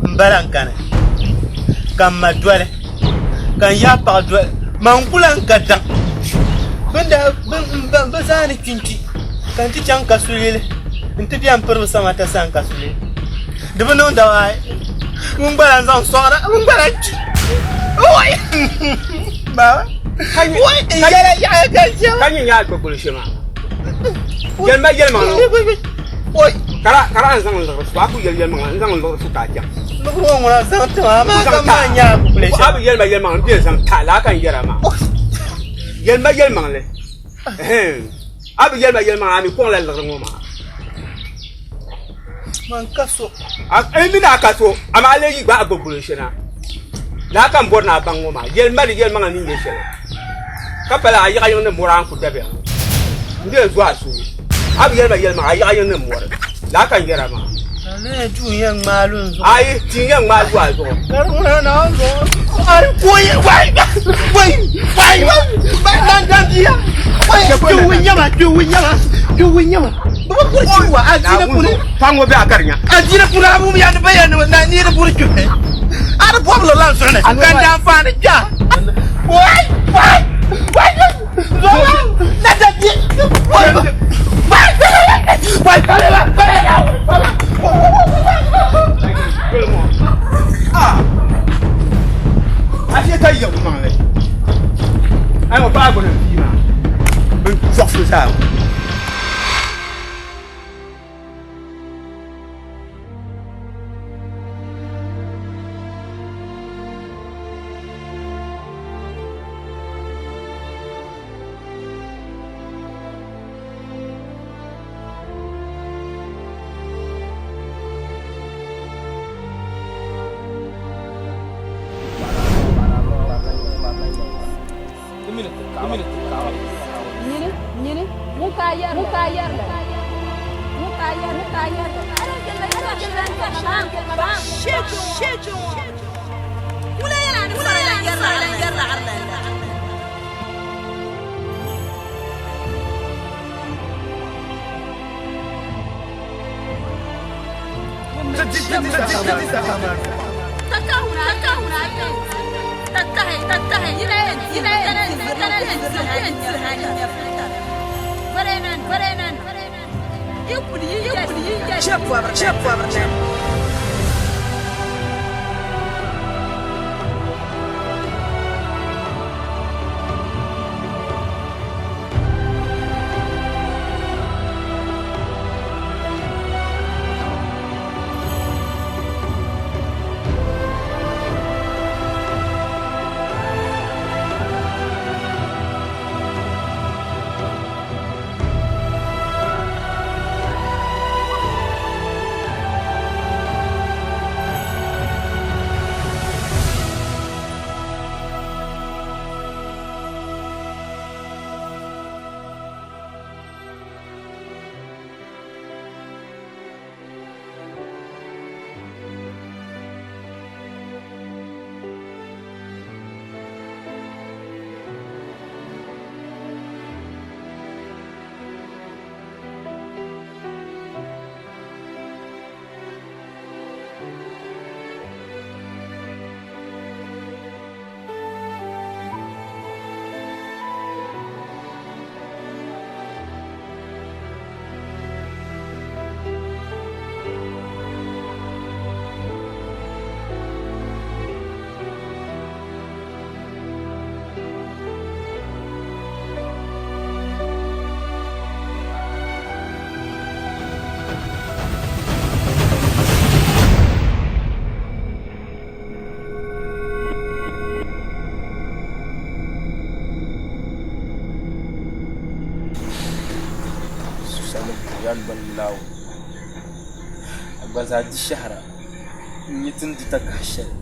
m bala n-kani, ka m ma doli. Ka n yaa paɣa doli ma n ku lan ka daŋ. Bɛ ni daa bɛ zaa ni kpi n-kpi ka n ti chaŋ kasulili nti bɛn piri bɛ samata sani kasulili. Di bi niŋ daba ayi ŋun gba lan zaŋ sɔŋda ŋun gba lan kpi. Wai! Baba! Wai! N yɛla yaɣa ka n chɛ Ka nyɛ yaa gbubi shɛ maa. Yɛlima yɛlimaŋli. Wai! Ka ka n zaŋ liɣiri su a ku yɛli yɛlimaŋli n zaŋ liɣiri su ka a chaŋ. Liɣiri ŋɔ ŋuna zaŋ ti ma amaa ka maa nyɛ a gbubi shɛm. A bi yɛlima yɛlimaŋli n bɛ zaŋ tahi laa ka n yɛra maa. Yɛlima yɛlimaŋli. A bi yɛlima yɛlimaŋli a mi kɔŋla liɣiri ŋɔ maa. Man ka so. A mi ni a ka so amaa a lee yi gba a gbubi guli shɛ na. Laa ka n bɔri ni a baŋ ŋɔ maa yɛlima di yɛlimaŋli ni nyɛ shɛli. Ka pala a yaɣa yiŋ ni mɔri a ni ku dabiɛm n bɛ n zo a suhu a bi yɛli ma yɛlimaŋli a yaɣa yiŋ ni mɔri laa ka n yɛra maa. Lala tii n yɛn ŋmaai lu n zuɣu. Ayi tii n yɛn ŋmaai lu a zuɣu. Ka di ŋuna Naawuni zuɣu a di ku wai wai wai wai nandan bia wai kpiwi nyɛma kpiwi nyɛma kpiwi nyɛma bi bi kuri chiwa a diina puni. Paɣa ŋɔ bɛ a karinya. A diina puni a bi ya ni bayan na ni di buri kpibi. A di bɔbili la n zuɣu ni ka n daanfaani kpɛha. Wai wai wai zɔla nandan bia wai wai wai wai A shee ka yɛm maŋli a ŋɔ paɣa gbuni n bia maa bin chɔɣisi zaa. A gba zaa di shɛhira n-nyɛ ti ni di takahi shɛli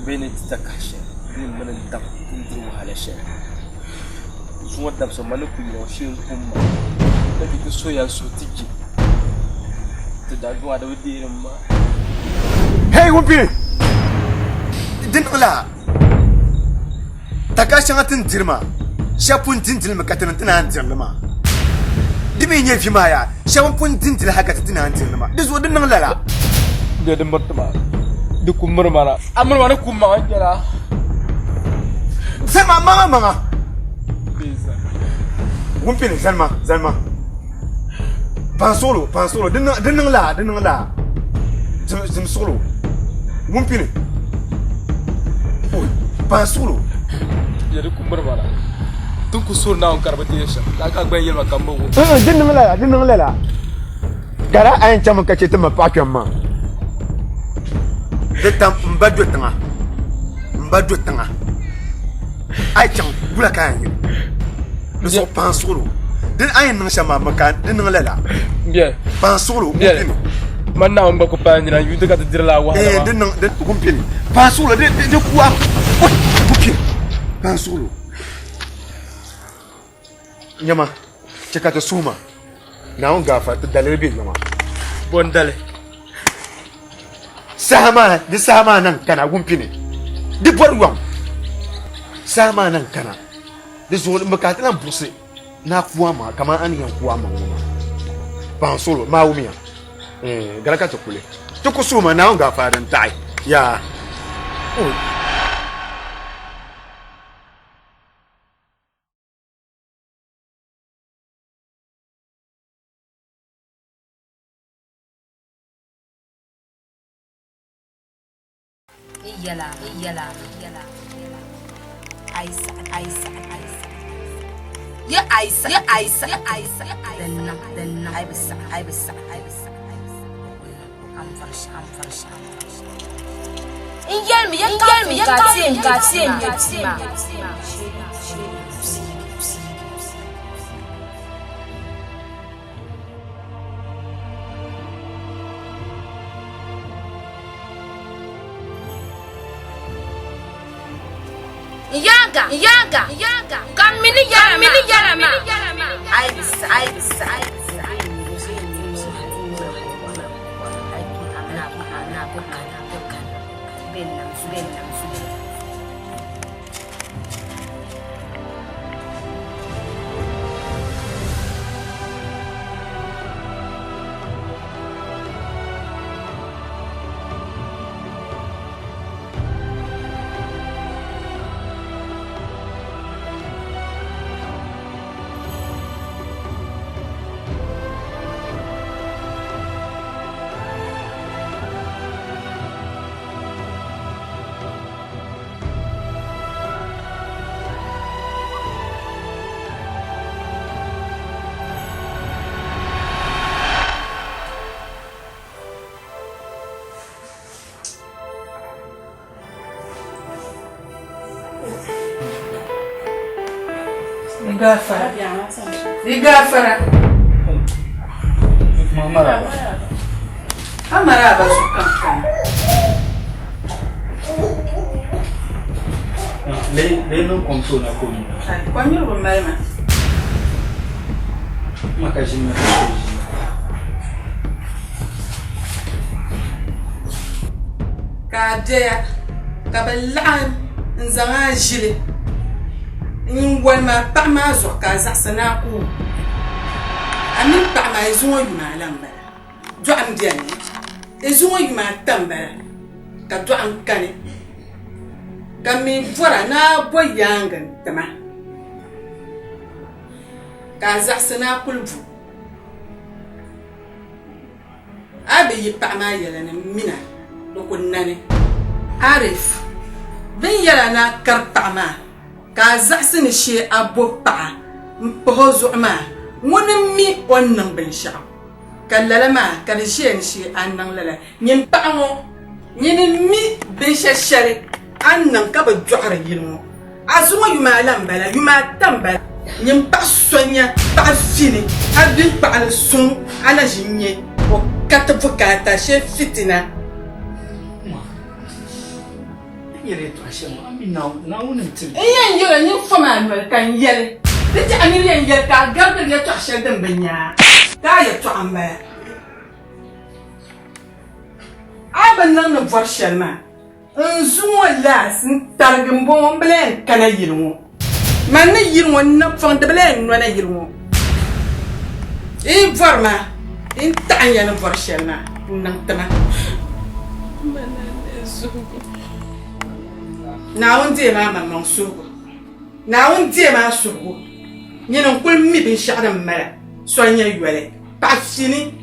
bee ni di takahi shɛli bee m mini n daŋ ti ni diri wahala shɛli. Zuŋɔ dabisa ma ni ku yina ŋɔ shee n-kum ma ka chɛ ti soya n suhu ti je ti daduɣa di bi deeri m ma. Hey Wumpini! Di niŋla Takahi shɛŋa ti ni diri maa, shɛba pun dindili mi ka ti ni ti naan diri li maa. Di mi nyɛ vi maa yaa, shɛba m-pun dindili hal ka ti ti naan diri li maa. Di zuɣu di niŋ lala. Bɛ di miri ti ma, di ku miri ma na. A miri ma ni ku maŋa n-nyɛla. Zani ma maŋa maŋa. Wumpini, zani ma, zani ma. Pan suɣilo, pan suɣilo, di niŋ, di niŋ laa, di niŋ laa. Zim, zim suɣilo. Wumpini. Oi, pan suɣilo. Ya di ku miri ma na. Ti ni ku suhiri Naawuni ka di bi deei shɛm, lala ka a gba yɛn yɛli ma ka m bi wum. Di niŋ lala, di niŋ lala. Ka daa a yɛn chaŋmi ka chɛ ti ma paɣa kpɛm maa. Di tam m ba do tiŋa, m ba do tiŋa. A yi chaŋ wula ka a yɛn yɛli? Di zuɣu paŋ suɣilo. Di a yɛn niŋ shɛm maa mi ka di niŋ lala. Paŋ suɣilo wumpini. Man Naawuni gba ku paai nira n-yuundi ka ti diri lala wahala maa. Di niŋ di wumpini. Paŋ suɣilo di di ku a wumpini. Paŋ suɣilo. Nyama chɛ ka ti suhi ma. Naawuni gaafara ti daliri be nyama. Bɔ n-dali? Saha maa di saha maa na n-kana wumpini. Di bɔri yɔŋ. Saha maa na n-kana. Di zuɣu m bi ka ti lan buɣisi ni a ku a maŋa kaman a ni yɛn ku a maŋ ŋɔ maa. Paŋ suɣilo, maa wumiya. Gala ka ti kuli. Ti ku suhi ma Naawuni gaafara din taɣi. Yaa. N yaaŋa, n yaaŋa, ka m mi ni yɛla maa. A yi bi saɣi, a yi bi saɣi. Gafara. Ni gafara. Amara ba su kan kan. Le niŋ kom tooi na ka o nyu. Kom nyurigu mali ma. Ma ka ʒini na ka o ʒiya. Ka a doya ka bɛ laɣim n-zaŋ a ʒili n-wali ma paɣa maa zuɣu ka a zaɣisi ni a ku o. A mini paɣa maa yi zuŋɔ yuma ala m-bala, dɔɣim beni, yi zuŋɔ yuma ata m-bala ka dɔɣim kani, ka m mi bɔra ni a bo yaaŋa n-ti ma ka a zaɣisi ni a kuli bo. A bi yi paɣa maa yɛla ni mina di ku nani. Arif, Bɛ ni yɛl a ni a kari paɣa maa ka a zaɣisi ni shee a bo paɣa m-pahi o zuɣu maa, ŋuni m-mi o ni niŋ binshɛɣu? Ka lala maa ka di ʒiya ni shee a niŋ lala. Nyin paɣa ŋɔ, nyini m-mi binshɛ shɛli a ni niŋ ka bi dɔɣiri yili ŋɔ. A zuŋɔ yuma ala m-bala, yuma ata m-bala. Nyin paɣ so nya paɣ fini, a biŋkpaɣili suŋ a na ʒi n-nya o ka ti bukaata shee fitina. N yɛn yɛl o, nyin fom a noli ka n yɛli, di tɛha nir yɛn yɛli ka a garigiri yɛtɔɣ shɛli din bi nya a, ka a yɛtɔɣa m-bala. A bi niŋ ni bɔri shɛli maa. N zuŋɔ laas n-tarigi m-bɔŋɔ m bi lahi yɛn kana yili ŋɔ. Man ni yili ŋɔ n napɔŋ di bi lahi yɛn nɔna yili ŋɔ. Yi yi bɔri ma, yi ni taɣi n ya ni bɔri shɛli maa n-niŋ ti ma. Naawuni deemi a maŋmaŋ suhigu. Naawuni deemi a suhigu. Nyini n-kul mi binshɛɣu din mali soli nyɛ yoli. Paɣ fini,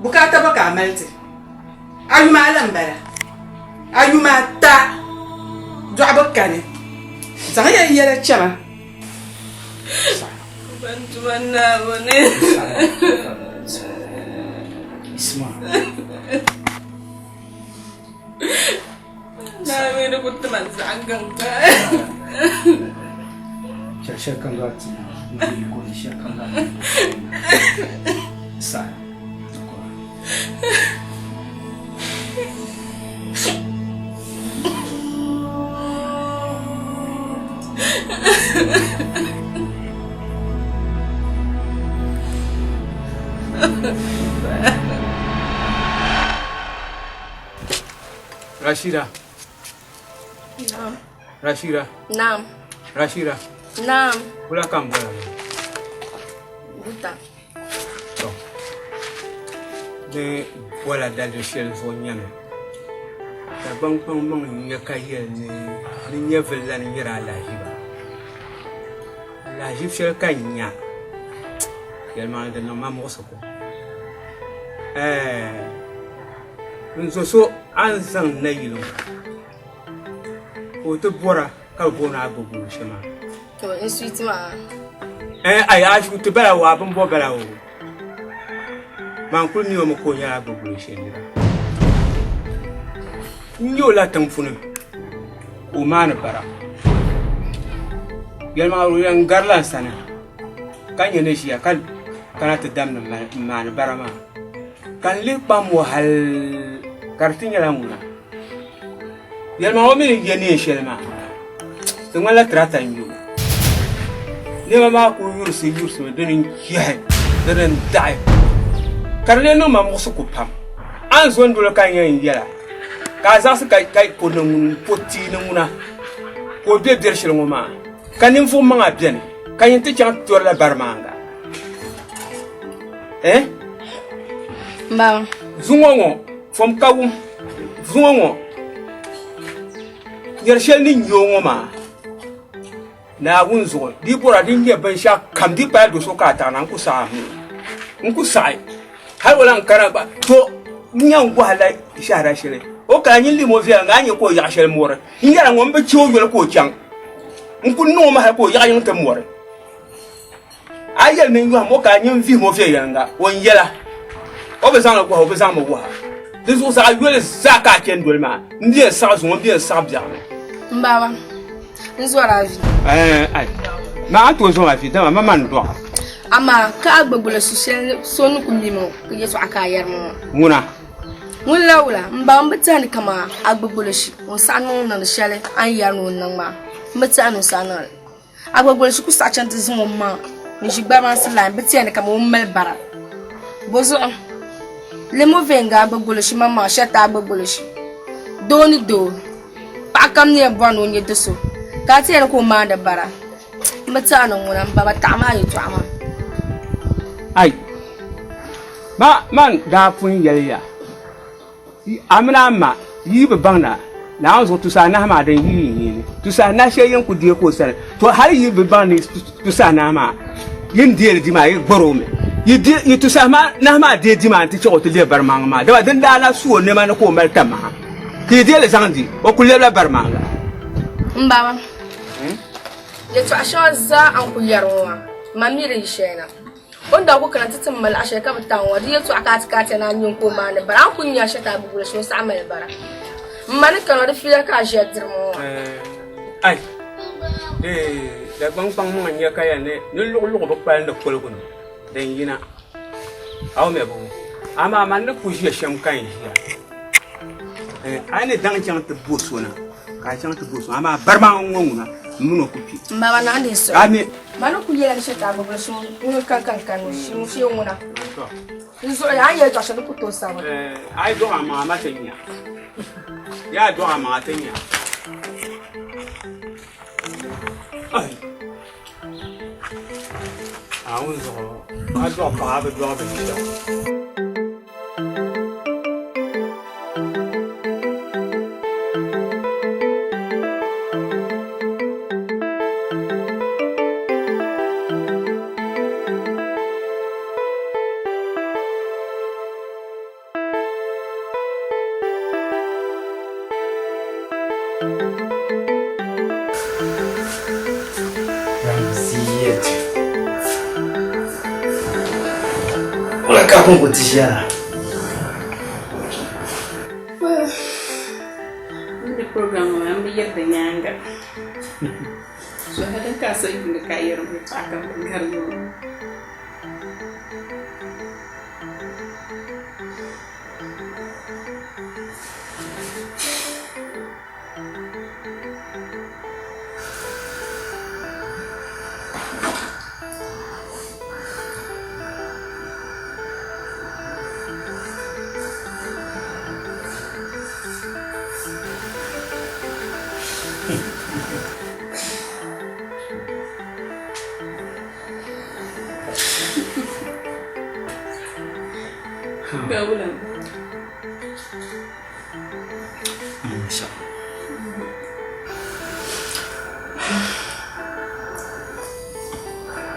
bukaata bɔ ka a mali ti? A yuma ala m-bala, a yuma ata dɔɣibu kani, zaŋ ya yɛla chama. Rashida. Naam. Rashida. Naam. Rashida. Naam. Wula ka n bɔra maa? Buta. To. Di bɔla daliri shɛli zuɣu nyɛmi Dagbaŋ kpaŋmaŋ n-nya ka yɛli ni ni nyɛvili lan nyɛri alahiziba. Alahiziba shɛli ka n nya, yɛlimaŋli di niŋ ma muɣisigu. Ɛɛh n zo so a ni zaŋ nayili ŋɔ ka o ti bɔra ka bɛ booni a Agogo shɛm maa. To n suiti maa. Eh, ai a shuti bala wa bin bo bala o. Man kuli mi o mi ka o nyɛla Agogo shɛm nira. N nyɛ o la tiŋ puuni ka o maani bara. Yɛlimaŋli o yɛn garila n sani ka nyɛ ni ʒiya ka kana ti damdi n maani bara maa. Ka n lihi kpam o hali ka di ti nyɛla ŋuna. Yɛlimaŋli o mi ni yɛ neen shɛli maa. Di ŋmanila tirata n-nyɛ o. Nɛma maa kuli yurisi yurisimi dini n-chihi, dini n-daɣi ka di lee niŋ ma muɣisigu pam. A ni zo n-doli ka n yɛn yɛl a, ka a zaɣisi ka ka o ni ŋun po tia ni ŋuna ka o be beri shɛli ŋɔ maa, ka ninvuɣ maŋa beni, ka nyin ti chaŋ ti torila barimaaŋa. Eh? Mama. Zuŋɔ ŋɔ, fom ka wum. Zuŋɔ ŋɔ, nyari shɛli ni nyɛ o ŋɔ maa, Naawuni zuɣu, di bɔra din nyɛ binshɛɣu kam di pala do so ka a taɣi na, n ku saɣi a mi. N ku saɣi. Hali o lan kana gba, to n yɛn gɔhi la shɛhira shɛli. O kana nyin lim o viɛlim, a ni nya ka o yaɣi shɛli mɔri. N yɛra ŋɔ, m bi chɛ o yoli ka o chaŋ. N ku niŋ o mi hali ka o yaɣi yiŋ ti mɔri. A yɛli ni n yɔhim o ka a nyin vihim o viɛnyɛliŋga, o ni yɛla. O bi zaŋli gɔhi, o bi zaŋmi wuhi a. Di zuɣu zaɣ yoli zaa ka a chani doli maa, m bi yɛn saɣi zuŋɔ, m bi yɛn saɣi biɛɣuni. M baaba, n zɔri a vi. Ɛɛn, ai, maa a ni tooi zɔm a vi, dama ma ma n-dɔɣ a. Amaa ka a gbi gbuli su shɛli so ni ku mi ma ŋɔ yɛtɔɣa ka a yɛri ma ŋɔ. Ŋuna. Ŋun la wula? M ba, m bi tɛhi ni kaman a gbi gbuli shi o ni saɣi niŋ niŋdi shɛli a ni yɛri ni o niŋ maa. M bi tɛhi ni o saɣi niŋ li. A gba goli ku saɣi chaŋ ti zaŋ o maŋa n-ʒi gbarimansi lain bɛ tiɛhi ni kaman o ni mali bara. Bɔzuɣu lemo viɛnyɛliŋga a gba goli shi maŋmaŋa shɛriti a gba goli shi. Doo ni doo, paɣa kam ni yɛn bɔri ni o nya do so ka a tiɛhi ni ka o maandi bara. M bi tiɛhi ni ŋuna m ba ba taɣi ma a yɛltɔɣa maa. Ai! Ma man daa pun yɛli ya. A mini a ma yi bi baŋ na, Naawuni zuɣu tusa anahi maa din yi yi nini. Tusa anahi shɛli yin ku deei ka o sani. To hali yi bi baŋ ni tusa anahi maa yin deei li di maa, yi gbɔr o mi. Yi di yi tusa anahi maa deei di maa nti chɛ ka o ti lebi barimaŋa maa. Dama din daa na su o nɛma ni ka o mali tamaha, ka yi deei li zaŋ di, o kul lɛbila barimaŋa. M baba, yɛtɔɣ shɛŋa zaa a ni kul yɛri ŋɔ maa, man mi di yi shɛli na. O ni daa ku kana ti ti ma laɣ shɛli ka bi taŋ ŋɔ, di yɛtɔɣa ka a ti ka a ti naan nyin ka o maani bara. A ni ku nya shɛli ti a bi wuli shɛli o saɣi mali bara. M ma ni kana di fiila ka a ʒiya diri ma ŋɔ. Ai, Dagbaŋ kpaŋ maŋa n-nya ka ya ni ni luɣuluɣu bi kpalindi koligu ni din yina. A wumya bɔ? Amaa man ni ku ʒiya shɛm ka n ʒiya. A ni daŋ chaŋ ti bo so na, ka a chaŋ ti bo so, amaa bari maa ŋɔ ŋuna m min o ku kpi. M ba, man naɣ di suhi. Ka a mi. Man ni ku yɛla ni shɛli ti a gbibili so ŋun kan kan kan ni shee shee ŋuna. Di zuɣu a ni yɛli tɔɣ shɛli di ku tooi sabi. A yi dɔɣi amaŋa ma ti nya. Yaa dɔɣi amaŋa ti nya. Ai! Naawuni zuɣu a dɔɣi paɣa a bi dɔɣi binshɛɣu. Ramziyatu. Wala ka pun ku ti ʒiya la? Mini program ŋɔ maa m bi yiri di nyaaŋa. So hali ka a sa yuuni ka a yɛri m yɛltɔɣa kam ti gari ŋɔ.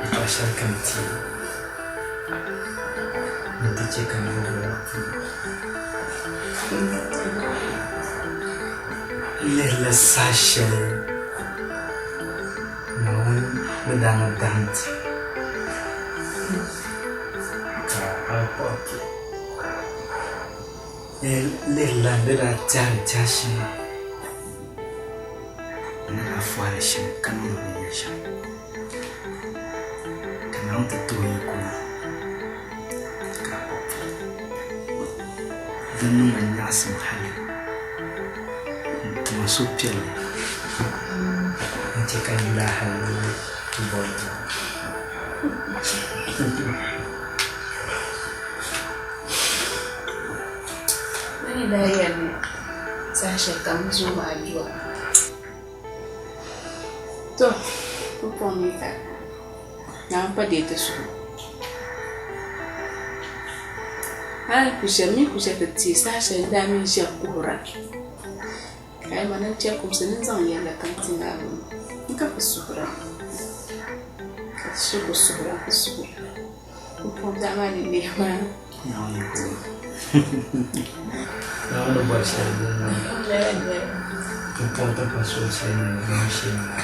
Yɛtɔɣ shɛli kam ti ni ti chɛ ka niriba lihirila saha shɛli Naawuni ni daa na dahim ti ka a kpuɣi ti lihirila n ni daa tɛhiri tɛha shɛm n ni daa fɔhiri shɛm ka niŋdi binyɛr shɛm ka Naawuni ti ti o yiko na ka a kpuɣi ti. Di niŋ ma nyaɣisim hali n-ti ma suhupiɛlli. chɛ ka n yuli a hal ni ti boli maa. Bɛ ni daa yɛli ni saha shɛli kam bɛ zooi maa dua. To, pumpɔŋ mi ka Naawuni pa deei ti suhu. Hal ku shɛli mi ku shɛli ti teei saha shɛli n daa mi ʒiya kuhira. Ka yi ma ni n chɛ kumsi ni n zaŋ yɛlli kam ti Naawuni n ka ku suhira. Ka ti shiri ku suhira ku suhira. Pumpɔŋ biɛɣu maa ni neei maa. Naawuni ku Naawuni bɔri shɛli din niŋ pumpɔŋ ti pa suhu shɛli ni niŋ shee maa.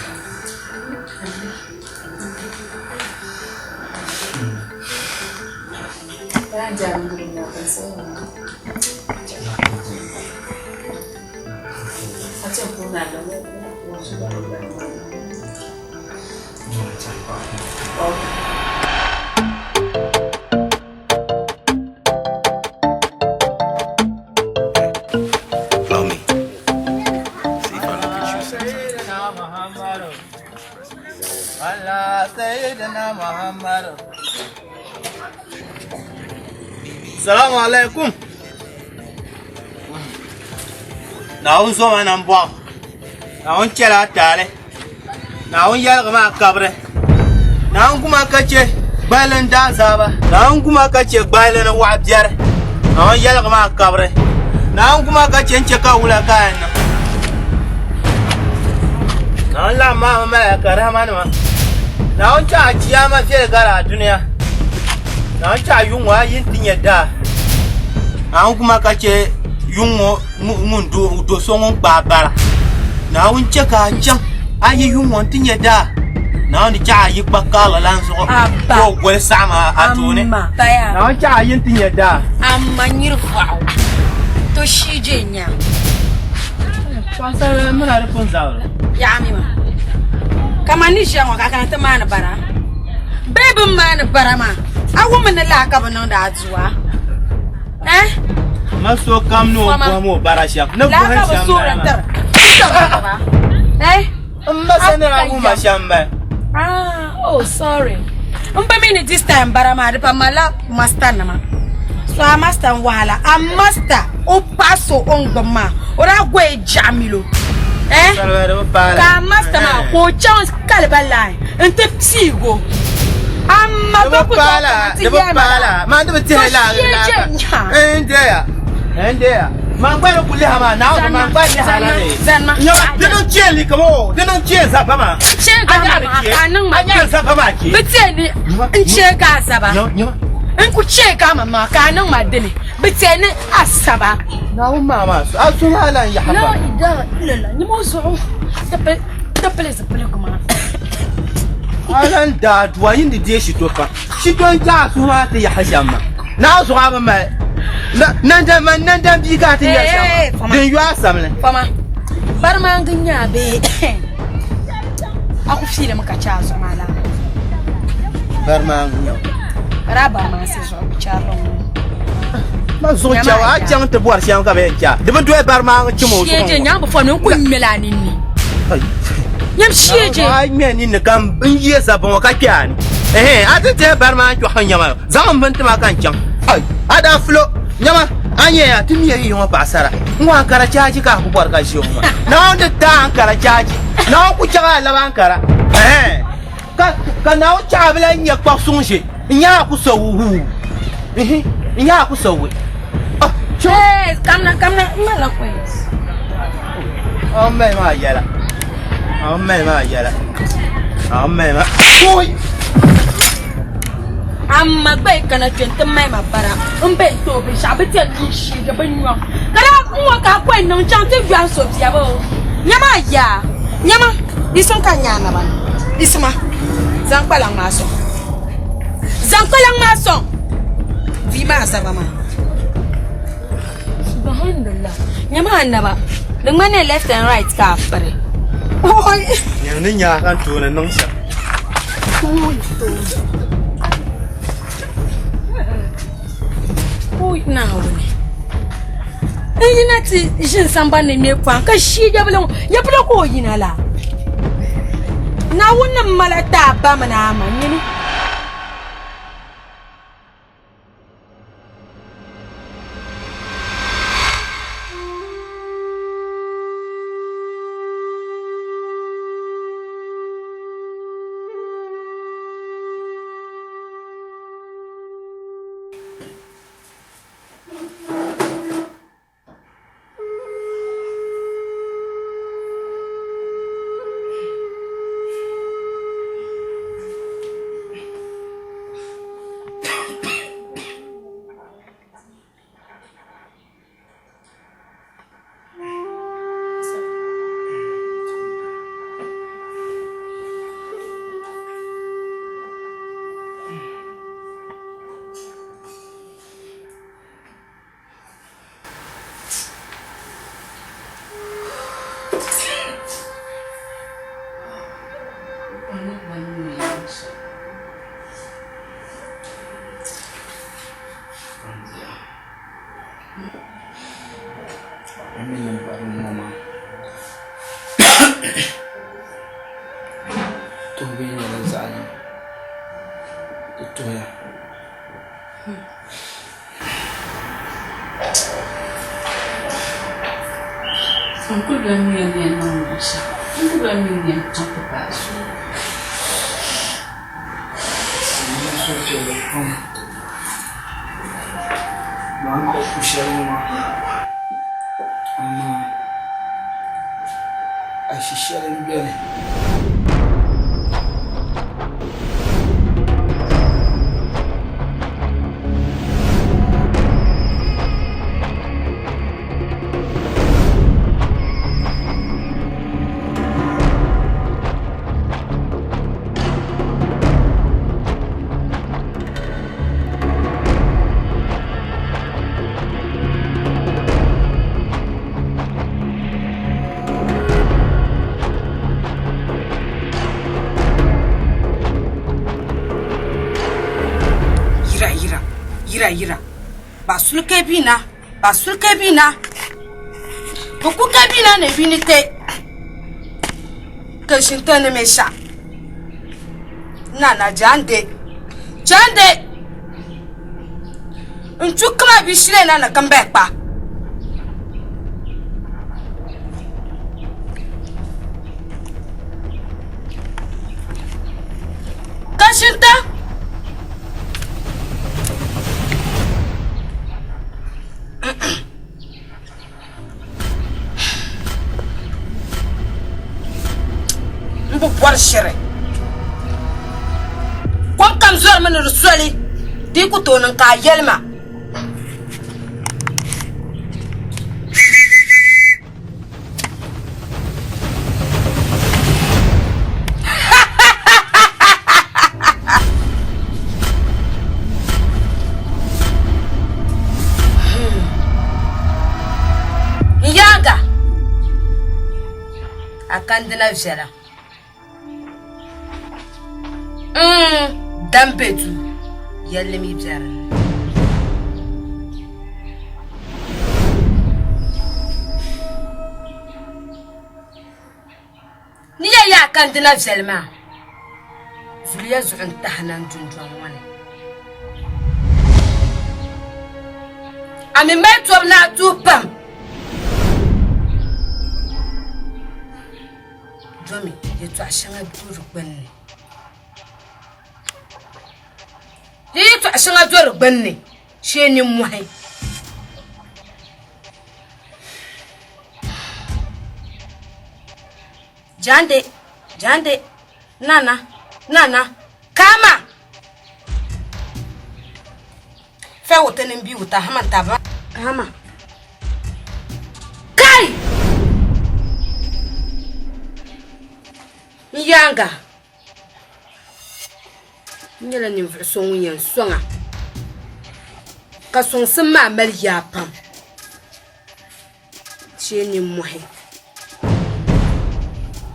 Blow me. See if I look at you sometime. Salamu alaikum. Naawuni zoma na m-bɔɣu. Naawuni chɛla a taali. Naawuni yɛligi ma a kabiri. Naawuni guma ka chɛ gballi n daazaaba. Naawuni guma ka chɛ gballi ni waɣa biɛri. Naawuni yɛligi ma a kabiri. Naawuni guma ka chɛ n chɛ ka wula ka a yɛn niŋ. Naawuni laɣim maa mi malaika rahamanima. Naawuni chɛ a chiyaama viɛli gari a dunia. Naawuni chɛ a yuŋ ŋɔ a yi nti nya daa. Naawuni guma ka chɛ yuŋ ŋɔ ŋun do so ŋun kpaai bara. Naawuni chɛ ka a chaŋ a yi yuŋ ŋɔ nti nya daa. Naawuni chɛ a yi kpa karili lan zuɣu ka o goli saɣim a tooni. Naawuni chɛ a yi nti nya daa. Amma nyiri vɔɣu to shii je nya. Paɣasarili mini a di pun zabiri. Yaɣimi maa. Kaman ni ʒiya ŋɔ ka a kana ti maani bara. Bee bɛ ni maani bara maa, a wummi ni laa ka bɛ niŋdi aduwa? Eh? Ma so kam ni o bɔhim o bara shɛm. Ni Laa bɔhim ka bɛ shɛm soori bala maa. tiri. Eh? M ma sani a wumma shɛm bala. Ah, oh sorry. M bi mi ni this time bara maa di pa malila master nima. So a master n wahala. A master o paɣa so o ni gbubi maa o daa goyi jaɣa milo. Eh? Ka a master maa ka o chaŋ kaliba line n ti piigo. Amma Di bɛ bi ku tooi paala, kana ti di bi yɛli ma paala. Maa di bi tihi To laa shee laa je ka. nyaŋ. N deya, n deya. Man gba ni ku liha maa, Naawuni man gba liha la ni. Zanima. Nyama, di niŋ cheen li kama o, di niŋ cheen zaba maa. Cheen A gama nyaɣi maa, cheen. ka a niŋ ma A nyaɣi zaba maa cheen. Bi tiɛ ni n chee ka a zaba. N ku chee ka a maa ka a niŋ ma dini. Bi tiɛ ni a saba. Naawuni maa maa, a suhu maa lan yaɣi La pam. ilaha illallah. Nyama o zuɣu ti pili zipiligu maa. A lan daa dua yin di deei shito pam. Shito n-chɛ a suhu maa ti yaɣi shɛm maa. Naa zuɣu a bi mali nandan man nandan bia ka a ti nyari shɛm maa. Din yo a samli. Fama, barimaŋgi n-nyɛ a bee a ku fiilimi ka chɛ a zuɣu maa laa? Barimaŋgi n-nyɛ o. Ka daa barimaŋsi zuɣu bi chɛrili ŋɔ. Ma zuɣu chɛbu a chaŋ ti bɔri shɛm ka bɛ yɛn chɛ a. Di bi doli barimaŋgi chim o zuɣu Sheeje ŋɔ. nyaŋ bi fɔmi n ku ŋmɛli a ninni. Nyam sheeje. A ŋmɛ ninni ka n ye zabba ŋɔ ka kpe a ni. Ɛhɛn, a ti tihi bari maa n-chɔɣi nyama, zaŋ m bini ti ma ka n chaŋ. Ai, a daa fulo, nyama, a nya ya, ti mi ya yi ŋɔ paɣisara. N ŋɔ Ankara chaachi ka a ku bɔri ka ʒi o ŋɔ maa. Naawuni di taai Ankara chaachi. Naawuni ku chaŋ a labi Ankara. Ɛhɛn, ka, ka Naawuni chaɣ a bi lahi nya kpab suŋ ʒe. N nya a ku so wuhuu. Ihi, n nya a ku so wuhi. Oh, chaŋ. Hey, kamina, kamina, n malila coins. A mali maa yɛla. A mali maa yɛla. A mali maa. Oi! Amma gba yi kana kpe nti mali ma bara m be n tooi binshɛɣu bɛ ti yɛn sheegi bɛ nyɔŋ ka daa n ŋɔ ka a kɔhi niŋ chaŋ ti yɔhi so bia bɛ o nyama a yaa nyama yisim ka n nya a naba ni yisima zaŋ kpalaŋ maa sɔŋ zaŋ kpalaŋ maa sɔŋ bia maa zaba maa Subhanallah. Nyama a naba. Di ŋmanila left and right ka a piri. Nyam ni nya ka n tooni niŋ shɛm. Oi Naawuni. N yina ti ʒini sambani ni ŋme pɔhim ka shii yabili ŋɔ. Yabili ka o yina la. Naawuni ni mali ti a ba mini a ma nyini. Tuhibu yi nyɛla zaɣ yini di tuhiya. N kuli bi mi ni yɛn niŋ binshɛɣu. N kuli bi mi ni yɛn chaŋ ti paai so. N niŋ suhupiɛlli pam maa ni kpuɣi pu shɛli ŋɔ maa amaa ashi shɛli m-beni. Yira yira yira yira ba sulke bina ba sulke bina bu kuke bina ne bini te kashinta ne mesha nana jande jande n tu kama bi shile na na kambe kpa kashinta N bi bɔri shiri. Kom kam zɔrimi ni di soli, di yi ku tooi niŋ ka a yɛli ma. N yaaŋa, a kandina viɛla. Mm, dam be duu, yɛlli mi be dinni. Ni ya yaa kandina viɛli maa, zuliya zuɣu n-tahi na n dundɔŋ ŋɔ ni. A mi mali tɔbu ni a tuhi pam. Domi yɛtɔɣ shɛŋa do di gbunni. Di yɛtɔɣ shɛŋa do di gbunni shee nimmɔhi. Jande, jande, nana, nana, kama! Fɛ wuta ni bi wuta hama taba. Hama. Kai! N yaaŋa, n nyɛla ninvuɣ so ŋun yɛn sɔŋ a, ka sɔŋsim maa mali yaa pam shee nimmɔhi.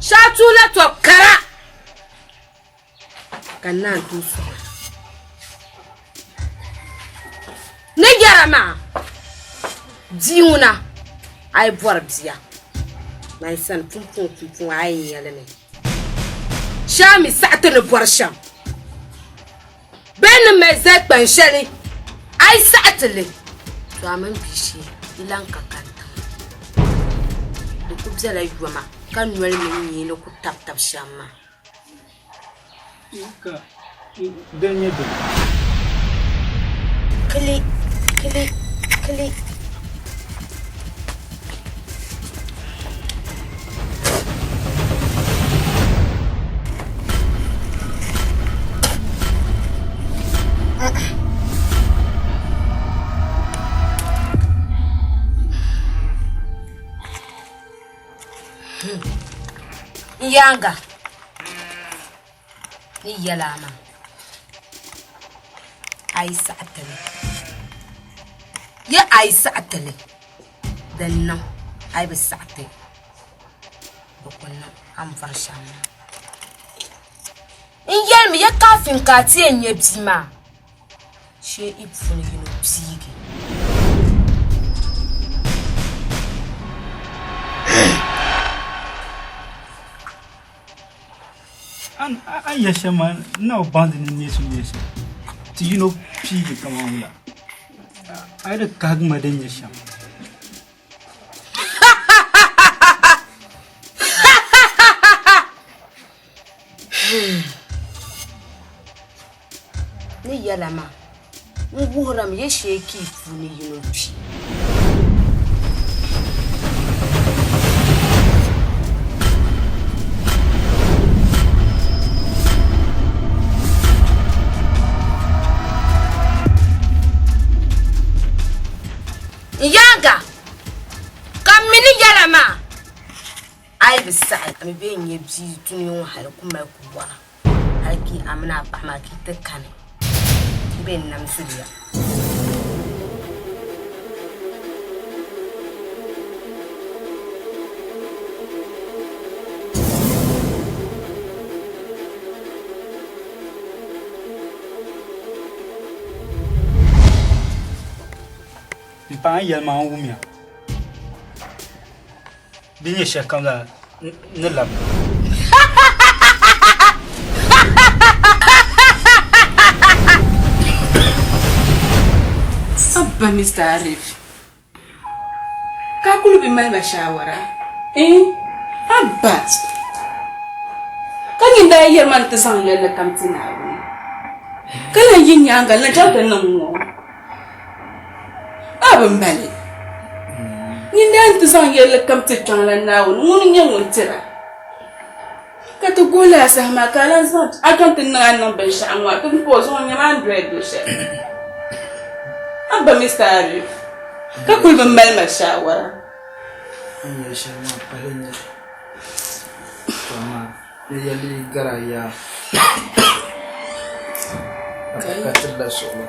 Shee a tuhi la tɔb kara ka n naan tooi sɔŋ a. Ni yɛra maa, bia ŋuna a yi bɔri bia, man sani pumpɔŋ pumpɔŋ a yi nya li ni. Shee a mi saɣi ti ni bɔri shɛm. Bee ni mali zalikpan shɛli a yi saɣi ti li, to a mini bia shee yi lan ka kantiŋa. Di ku bela yoma ka noli mini nyee ni ku tabitab shɛm maa. Ka dini nyɛ dini? Kili, kili, kili. N yaaŋa ni yɛli a maa a yi saɣi ti li ya a yi saɣi ti li din niŋ a yi bi saɣi ti di ku niŋ a ni bɔri shɛm maa. N yɛlimi ya kaafin ka a ti yɛn nya bia maa shee yi puuni yino piigi. A ni yɛli shɛm maa n na bi baŋ di ni neesim nyɛ shɛm ti yino piigi kaman wula a yi di kahigi ma din nyɛ shɛm. Ni yɛla maa n wuhirimi ya shee ka yi puuni yino kpi. N yaaŋa ka m mi ni yɛla maa a yi bi saɣi a mi bee n-nyɛ bia dunia ŋɔ hali ku mali ku bɔra hali ka a mini a paɣa maa ka yi ti kani bee n-nam zuliya. M paɣa n yɛli maa n wumya di nyɛ shɛli kam zaa n ni labina. Abba Mr. Arif, ka a kuli bi mali ma shaawara? Eh? Abba! Ka nyin daa yɛri ma ni ti zaŋ yɛlli kam ti Naawuni, ka lan yi nyaaŋa n-lan chaŋ ti niŋ ŋ-ŋɔ. A bi mali. Nyin daa ni ti zaŋ yɛlli kam ti kpiɔŋlan Naawuni ŋuni n-nyɛ ŋun tira. Ka ti guhi lala saha maa ka a lan zaŋ a chaŋ ti niŋ a ni niŋ binshɛɣu ŋɔ a ti pa o zuɣu n-nyama a ni doli du shɛli. Abba Mister Arif, ka kuli bi mali ma shaawara. A ni yɛli shɛli maa pali n-nyɛ li. To amaa di yɛli gari a yaa ka ti la suɣulo.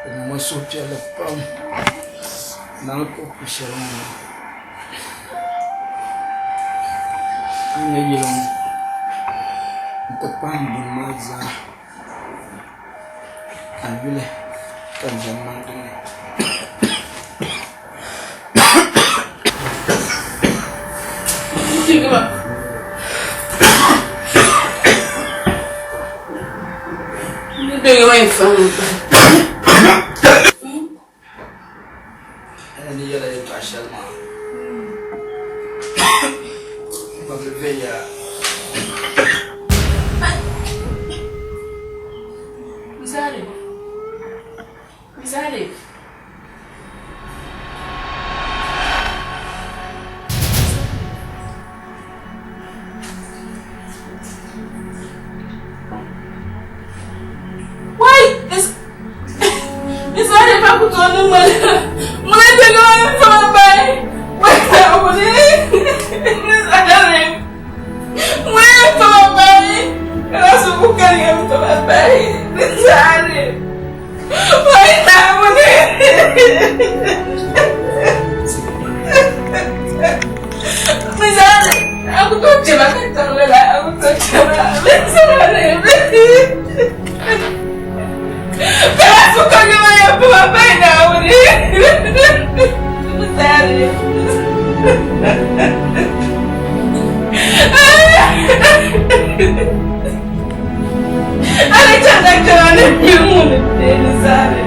Di niŋ ma suhupiɛlli pam naa ni kpuɣi pu shɛli ŋɔ maa. A ni nya yili ŋɔ nti pahi n duni maa zaa a yuli ka n zaŋ niŋ di ni. Ni yɛla yɛltɔɣa shɛli maa ba bi viɛnyɛla. A ni chaŋ ka kpɛma ni mini ŋuni n-deei zaani.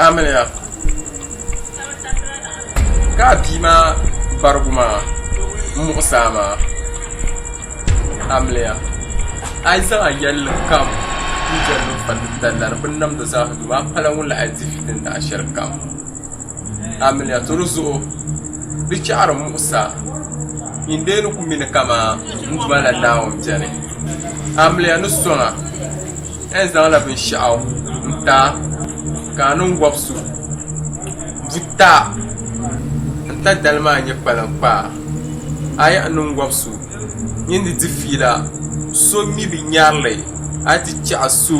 Amiliya ka a bia maa barigu maa m-muɣisi a maa amiliya a yi zaŋ a yɛlli kam n-jɛndi n fa titali la di binnamda zaa ha duu a pala ŋun lahi di fitindaɣ shɛli kam amiliya to di zuɣu di chaɣiri muɣisa nyin dee ni ku mi ni kaman n Duuma la Naawuni beni amiliya ni sɔŋ a N zaŋla binshɛɣu n-ti a ka a niŋ wɔbisu buta n-ta dali maa nyɛ kpaliŋkpaa. A yi niŋ wɔbisu nyin di di fiila so mi bi nyari li a yi ti chaɣi so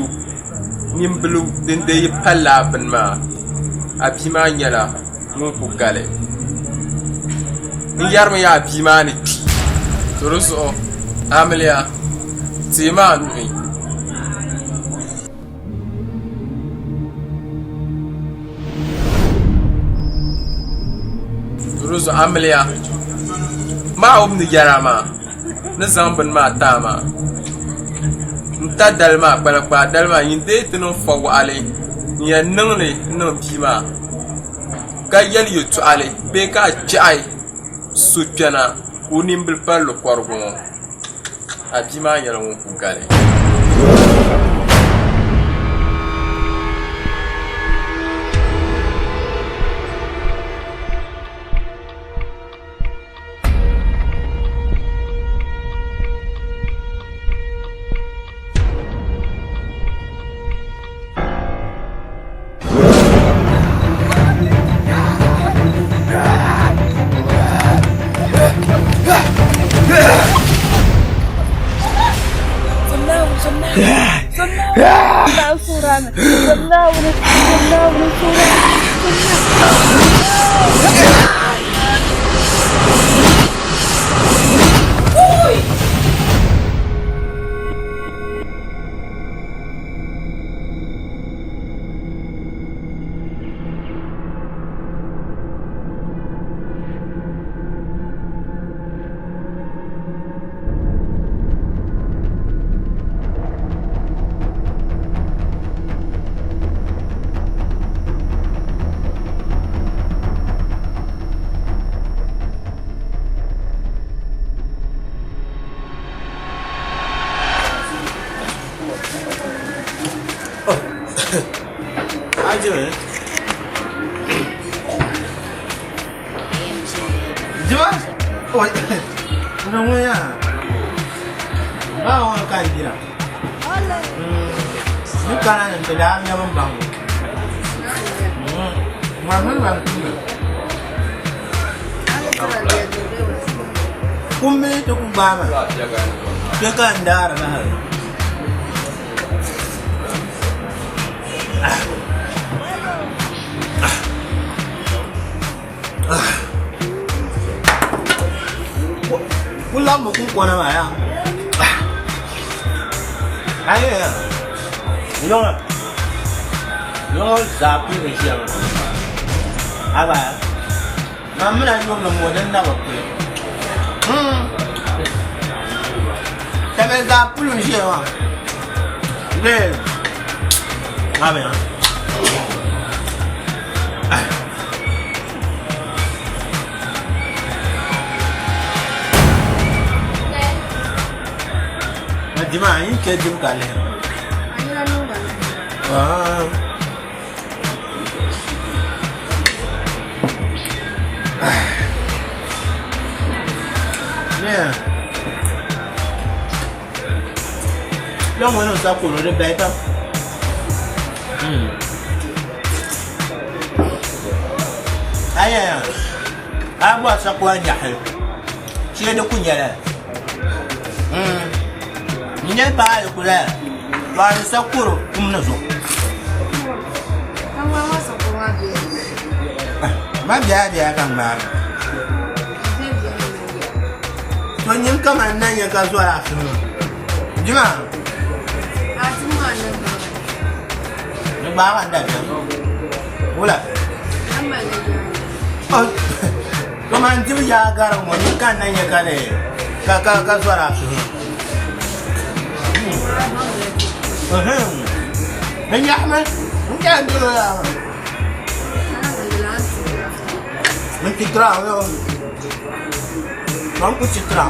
nimbila din dee yi pa lala bini maa a bia maa nyɛla ŋun ku gali. N yɛrimi yaa a bia maa ni kpi, to di zuɣu amiliya teemi a nuhi. To di zuɣu amiliya maa wum ni yɛra maa ni zaŋ bini maa ti a maa n ta dali maa kpaliŋkpaa dali maa nyin dee ti niŋ fɔwaɣili n yɛn niŋli n niŋ bia maa ka yɛli yɛltɔɣali bee ka a kpɛhi so kpɛna ka o nimbili palli kɔrigu ŋɔ a bia maa nyɛla ŋun ku gali. Oi, ŋuna ŋun yaa. Maa ŋɔ ka n dira. Ni kana ni ti daa nyɛbu n baŋ. Ŋa mini ban tuuli. Kummi ti ku gbaai ma. Kpe ka n daari bahiri. Ku labimi kunkona maa yaa. A yi yɛn yiŋa yiŋa zaa pili ni ʒiya maa a gba man mini a yurili ŋɔ din na bi pili tamali zaa pili n ʒiya maa bee a bɛ A dima a yi chɛ dim ka lihi. Yeah. Kpɛŋ ŋɔ niŋ sa koro di bahi pam. A yɛya a bɔri sakuwa nyaɣi shee di ku nyɛla n nyɛ paai di kula to a ni sa koro kum ni zuɣu ma biɛla biɛla ka n gbaari to nyin kaman na nyɛ ka zɔri a suhu jima ni gbaai ma dabiɛm wula kaman dibu yaa gari ŋɔ nyin ka n na nyɛ ka ka ka ka zɔri a suhu n nyaɣami n nyaɣi diri yaa n ti tira n ku ti tira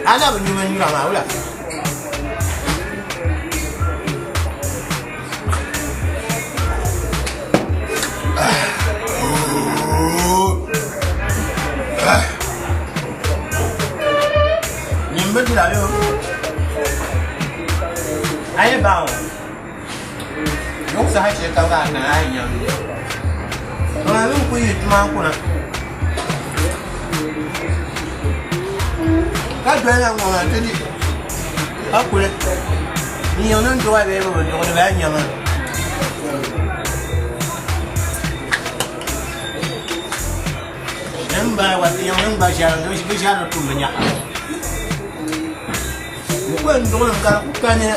a na bi nyu binnyura maa wula nyin bi dira yo a yi baŋ Yok saha shɛli ka baa na a yi nyaŋ maa mini ku yi tuma kuna ka doli na ŋɔ maa ti di ka kuli n yiŋ ni duɣi bee bi bi duɣi di bala nyaŋa din bala gba ti yiŋ ni gba ʒɛri bi ʒɛri tum bi nyaɣa N ku yɛn duɣili ka di ku kani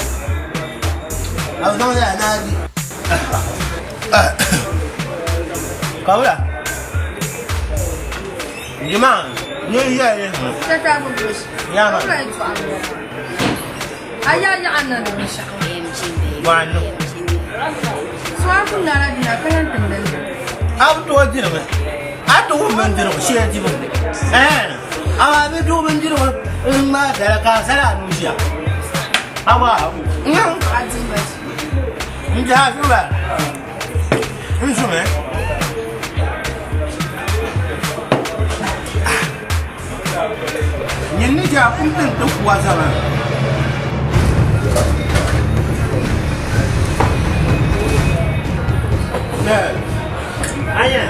ka bi zaŋ lala naa di ka wula jima ni yɛli yaama wani a bi tooi dirimi a ti wum bindirigu shee dibu amaa bi duɣi bindirigu n ŋmaai dala ka a sala a nuu ʒiya amaa n dihi a zuɣu n zumi nyin ni je a kum tin ti kuwa zama anya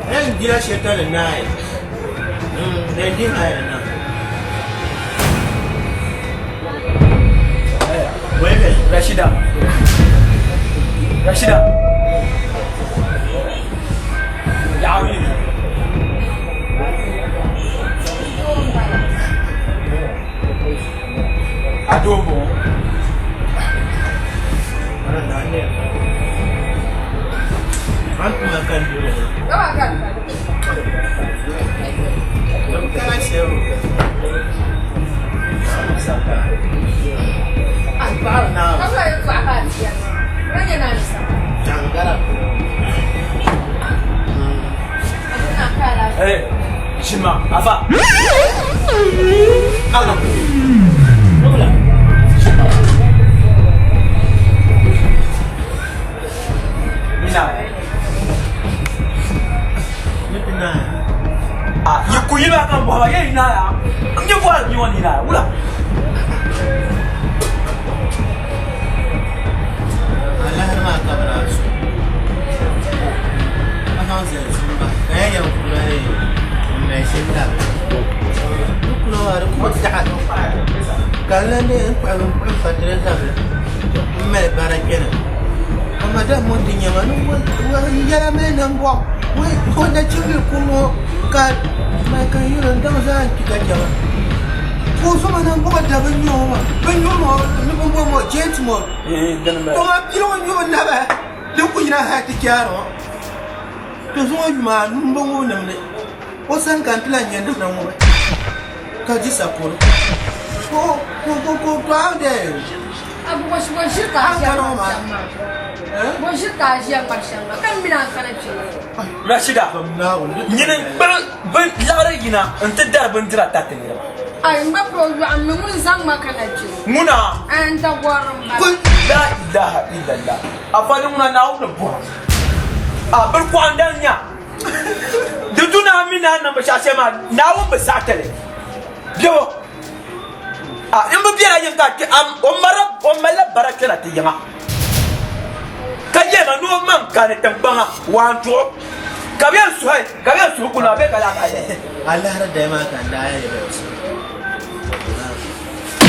en dila shetani naai en di naai na Rashida. Rashida. Yaɣa Adobo. Hey, Jima, afa. Ala. Mina. Ah, Kuli maa ka n bɔhi ba yɛli naaya n nyɛ bɔhiri bia ŋɔ ni naaya wula. Alahiri maa ka bɛ daa su ka zaŋ zali zumba ka ya yɛn kula n mali shɛli tabili di kula maa di ku taɣi ka n lan dee n kpuɣi n kpuɣi fatireza bila m mali bara kpɛna ka madam ŋɔ ti nya ma ni n yɛla mali nambɔɣu o nachimbil kuri ŋɔ ka Michael yɛl o n daŋ zaa n kpi ka chɛ ba ka o zo ma nambɔɣu da bin nyɛ o maa bin nyuri ŋɔ ni bin bɔri ŋɔ James ŋɔ o ma pili o nyubu naba din ku yina hali ti chaari ŋɔ to zuŋɔ yuma anu m bi ŋubi nimdi o sani ka n ti lahi nya nimdi ŋubi ka di sakoro ka o to a de Rashida, nyini n-kpiri bɛ liɣiri yina nti dari bindira tariti niriba. Ŋuna? La ilaha illallah. Afali ŋuna Naawuni bɔhim a biri kɔɣa n-daa nya di du ni a mi ni a niŋ binshɛɣu shɛli maa Naawuni bi saɣi ti li. Bebo a n bi bela yiŋ ka o malila bara kpɛna ti yiŋa ka yɛli ma ni o maŋ kani tiŋkpaŋa waa n-tuɣi ka bɛ yɛn suhi ka bɛ yɛn suhi kuli maa bee ka laa ka yɛli. Alahiri dali maa ka n daa yɛli ba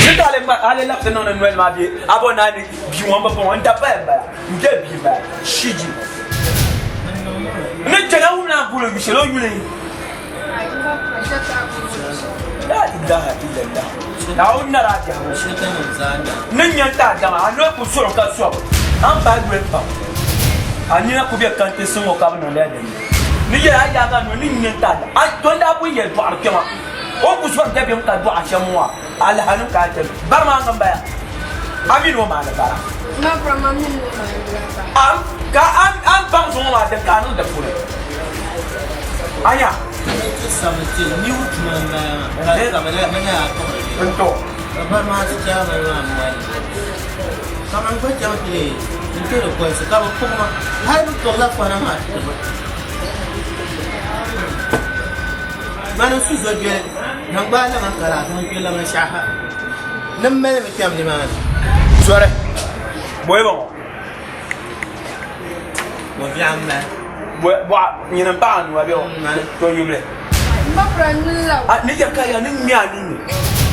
Ni ka a le labisi niŋdi noli maa bee a bo naa ni bia ŋɔ m-bi bɔŋɔ n dabaya m-bala m be bia m-bala shiji n ni chana wum ni a boli o yu shɛli o yuli La ilaha illallah Naawuni nari a biɛhigu ni nya n-ti a daŋa a noli ku suɣi ka sɔbu a ni bahi yoli pam a nina ku be kantinsi ŋɔ ka bi niŋdila din ni yɛli a yaaga noli ni nya n-ti a daŋa to n daa pun yɛli dɔɣiri kpɛma o ni ku zɔri dabiɛm ka dɔɣi shɛm ŋɔ alahanim ka a chɛ bari maa ŋa m-bala a mi ni o maani bara ka a ni baŋ zuŋɔ maa din ka a niŋ di puuni a nya Mani n-su zo gbeli naŋgbaa laŋa ka daa zaŋ kpe laŋa shɛhi ha ni m mali mi kpɛm nimaani. Zɔri, bɔyi ba ŋɔ. Bɔ viɛɣu m-mali. Bɔɣa, nyini m-paɣi a nua bɛ ŋɔ, to nyumli. A ni yɛri ka ya ni ŋme a ninni.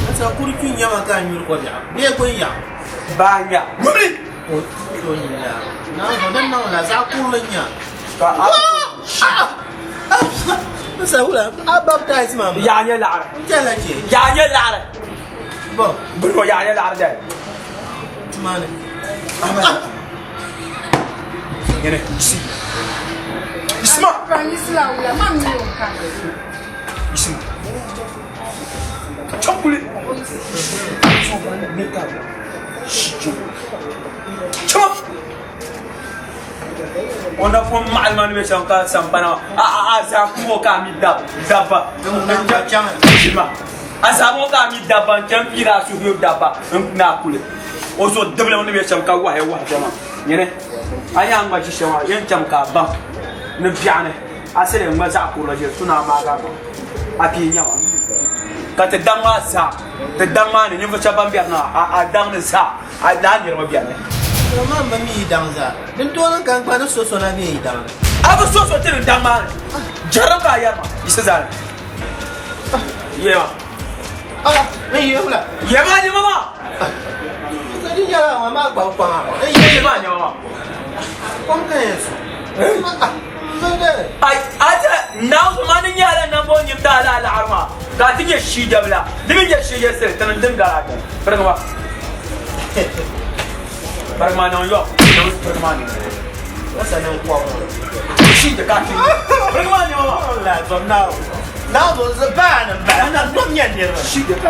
N sa kuri kpi nyama ka a nyuri kɔbiɛɣu bee ko n-yaɣi. Baa nya nyumli. O to nyumli a. Naawuni din niŋ la zaɣ kurili n-nya. Ka a. N sa wula a baptize ma. Yaɣa nyɛ laɣiri. N chɛla chɛ. Yaɣa nyɛ laɣiri. Bɔ. Bini ŋɔ yaɣa nyɛ laɣiri dali. Tumani. Nyini si. Isma. Isma. Chɔkuli. Chɔk. O na pun maɣali ma ni bɛ shɛm ka sampana a a a zaa ŋɔ ka a mi dabba a zaa ŋɔ ka a mi dabba n chɛn piiri a suhuyo dabba n na kuli o zo dibili ni bɛ shɛm ka wahi wahi shɛm nyini a nya ŋma ʒi shɛm yɛn chɛm ka a baŋ ni biɛɣuni a sili ŋma zaɣ kurili ʒiri tuna a maagi a maŋa a pii nyɛma ka ti daŋ maa zaa ti daŋ maa ni ninvuɣu shɛba ban biɛri na a daŋ ni zaa A laa niriba beni. To man bi mi yi daŋ zaa. Din tooni ka n kpa ni so so na be yi daŋ ni. A bi so so ti ni daŋ maa ni. Jɛrim ka a yɛri ma, yiɣisi zani. Yɛma. Ah, n yihi wula. Yɛma nɛma maa. So di nyɛla ŋɔ maa gbabi kpaŋa. N yihi maa nɛma maa. Kom ka yɛn so. Ai, a ti Naawuni maa ni nyɛ a la nambɔɣu nyimdi a la alaɣiri maa, ka a ti nyɛ shiijabila. Di mi nyɛ shiijɛsili, ti ni dim gari a dini. Pirigi ma. Pirigi ma niŋ yɔŋ. Pirigi ma niŋ. Shiija ka a ti pirigi ma nɛma maa. Shiija ka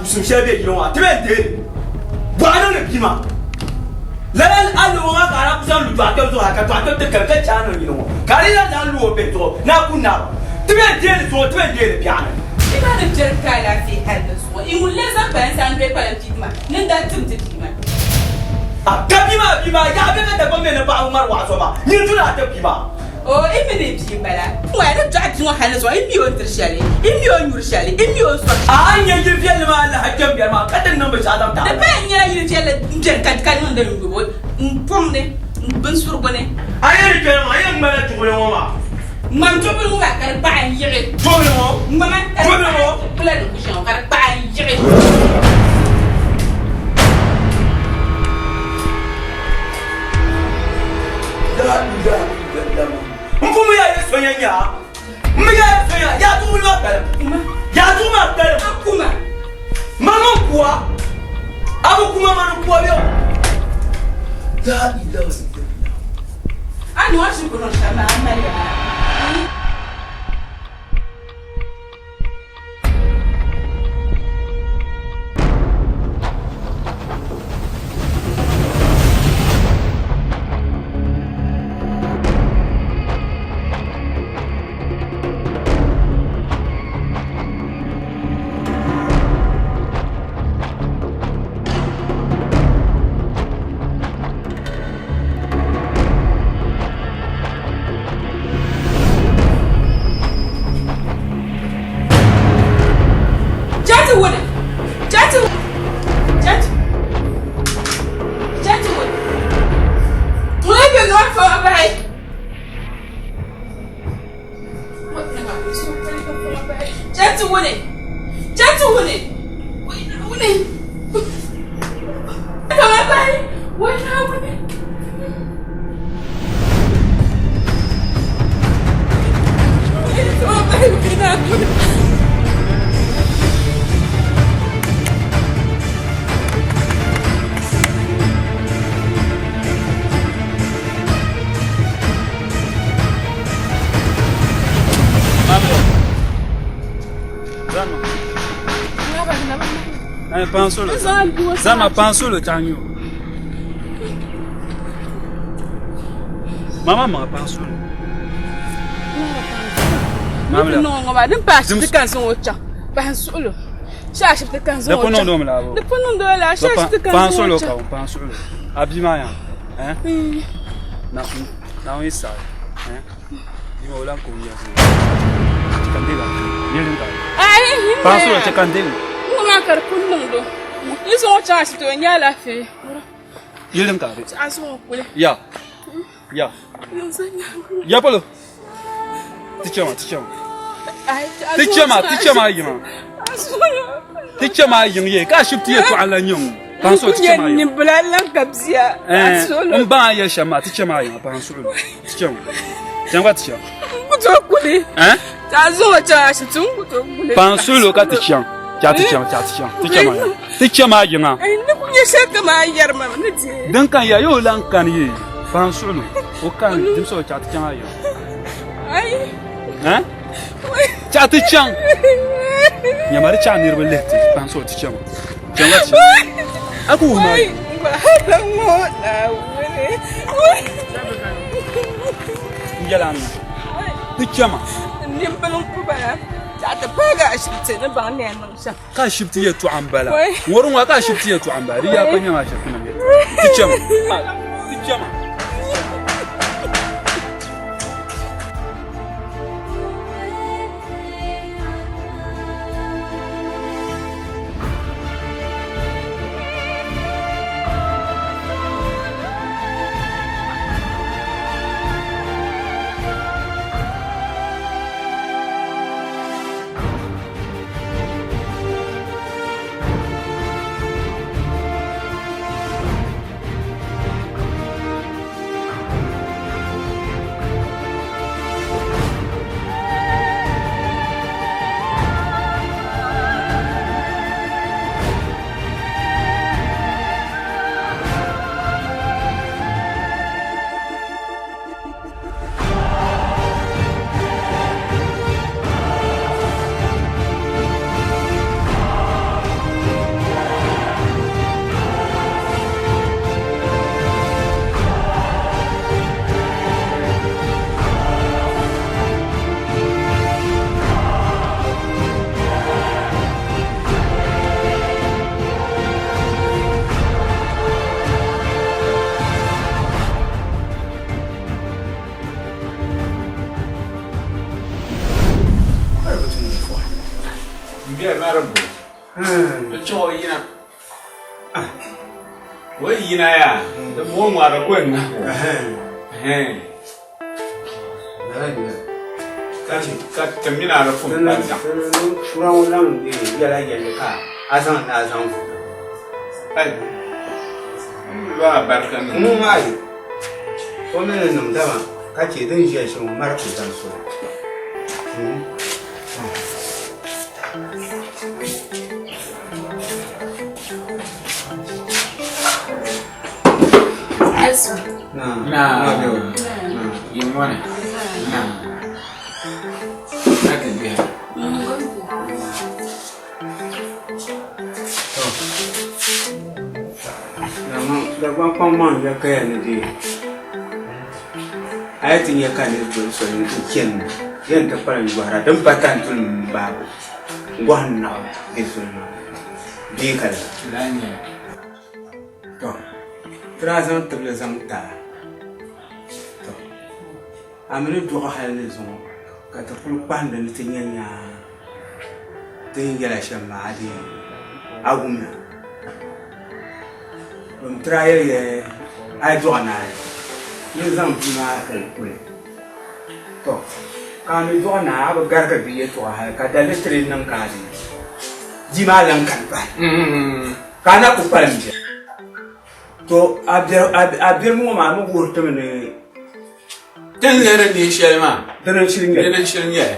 kusim shɛli bɛ yili ŋɔ maa ti bɛn deei li. Bɔɣa niŋdi bia maa. Lala alɔbo maa ka a daa ku zaŋ lu dɔɣitɛm zuɣu hal ka dɔɣitɛm ti kani ka chɛ a niŋ yili ŋɔ, ka a lee lahi zaŋ lu o bihi zuɣu ni a ku naai ba. Ti bɛn deei li zuɣu, ti bɛn deei li biɛɣuni. Ti maa ni biɛri ka alaafee hal di zuɣu, n ŋun lee zaŋ kpalansi a ni bee kpalansi maa ni n-daa tim ti bia maa. A ka bia maa bia maa yaɣa bɛ ka Dagbaŋ bɛ ni paɣiba ŋmari waɣa so maa, nyini duli a ti bia maa. Oo, i mi ni bia m-bala. Ŋɔ a ni dɔɣi bia ŋɔ hal ni zuɣu, i mi o ni diri shɛli, i mi o ni nyuri shɛli, i mi o ni sɔri shɛli. A ni nya yili viɛlli maa lahi kpe m-bɛri maa ka ti niŋ binshɛɣu zaŋ taai. Di paya n-nyɛla yili viɛlli m-beni ka niŋdi n yubu n pɔŋ ni, n binsurigu ni. A yi ni kpɛri maa, a yɛn ŋmala duɣili ŋɔ maa. Ŋmam duɣubili ŋɔ maa ka di kpaɣi n-yiɣi. Duɣubili ŋɔ? Ŋmama ka di Duɣubili ŋɔ? kpaɣi kpula ni ku ʒiɛŋ ka di kpaɣi n-yiɣi. N pun bi yaa sonya nya n bi yaa sonya yaa duɣu maa kpalim yaa duɣu maa kpalim a kuma ma man kuwa a bi kuma ma ni kuwa bɛ la ilaha illallah a ni wa ʒi ku niŋ shɛm maa a mali ya maa. Jati wuni. Jati. Jati. Jati wuni. Ŋuni bɛ nɔri fɔ bahi. Jati wuni. Jati wuni. Wuni. Fɔ bahi. Wuni wuni. Zama pansolo chanyo. Mama ma pansolo. Mama la. Ŋɔ din pa ashibiti ka n zaŋ o chaŋ pahi n suɣulo shee ashibiti ka n zaŋ o chaŋ di pun niŋdi o la shee ashibiti ka n zaŋ o chaŋ pansolo a bia maa yaa eh na na o yi saɣi eh bia maa o lan ka o nya kan dega yelin ka pansolo che kan dega ŋɔ maa ka di pun niŋdi o yi zaŋ o chaŋ ashibiti o nya alaafee yelin ka a zaŋ o kuli ya Ya. Ya polo. Ti chema, ti chema. Ti chema, ti chema yiŋa. Ti chema yiŋ ye ka ashibiti ye tɔɣa la nyɛ ŋun. Paŋ so ti chema yiŋa. Nimbila lan ka bia. Eh, n baŋ ya shɛm maa ti chema yiŋa paŋ suɣuli. Ti chema. Chema ka ti chema. N ku tooi kuli. Eh? Ti zaŋ o chaŋ ashibiti n ku tooi kuli. Paŋ suɣuli ka ti chaŋ. Cha ti chaŋ, cha ti chaŋ. Ti chema yiŋa. Ti chema yiŋa. N ni ku nyɛ shɛli ka maa yɛri ma ni deei. Din kan ya yoo lan kani ye. Paŋ suɣuli o kani dimsi o chaɣ ti chaŋ a yiŋa. Eh? Chaɣ ti chaŋ. Nyama di chaɣ niriba lihi ti paŋ suɣuli ti chaŋ. Chaŋ ka ti chaŋ. A ku wuhi ma. N yɛla a mi. Ti chama. Nimbili n-ku bala. Chaɣ ti paagi ashibiti ni baŋ ni yɛn niŋ shɛm. Ka ashibiti yɛltɔɣa m-bala. Ŋɔri ŋɔ ka ashibiti yɛltɔɣa m-bala. Di yaa pa nyɛma ashibiti nim yɛltɔɣa. Ti chama. Ti chama. Biɛri maa di bo. Di chaŋ o yina. O yi yina yaa, di bo o ŋmaari ka o ŋmahi o. Ka ti mini a di pun pa zaŋ. Fura ŋɔ lan yɛla yɛlli ka a zaŋ ni a zaŋ vu. Ai, n bi lo a barika niŋ. Ŋun ai, o mi ni niŋ dama ka chɛ din ʒiya shɛm ŋɔ mari ku zaŋ soli. Dagbaŋ kpaŋmaŋ ya kaya ni di a yi ti nya ka niriba doli soli n-chani ni yɛn ti kpalim yɔhira din pa tantulim m-baagi o gɔhi n-naɣi be soli maa ni bee ka lala. Tɔ! Ti daa zaŋ tibili zaŋ ti a. Tɔ! A mi ni dɔɣi hali ni zuŋɔ ka ti kuli kpahindi ni ti nya nyaa ti ni yɛla shɛm maa a dii a wumya. Domi ti daa yɛli ya a yi dɔɣi naai nyin zaŋ bia maa kuli. Tɔ! Ka a mi dɔɣi naai a bi garigi bia yɛltɔɣa hali ka daliri ti di niŋ ka a dii bia maa lan kani pahi. Ka a na ku kpalim bia. To a biɛrim ŋɔ maa mi wuhiri ti mi ni. Ti ni lihiri neen shɛli maa. Dini n-shiri nyɛ li. Dini n-shiri nyɛ li.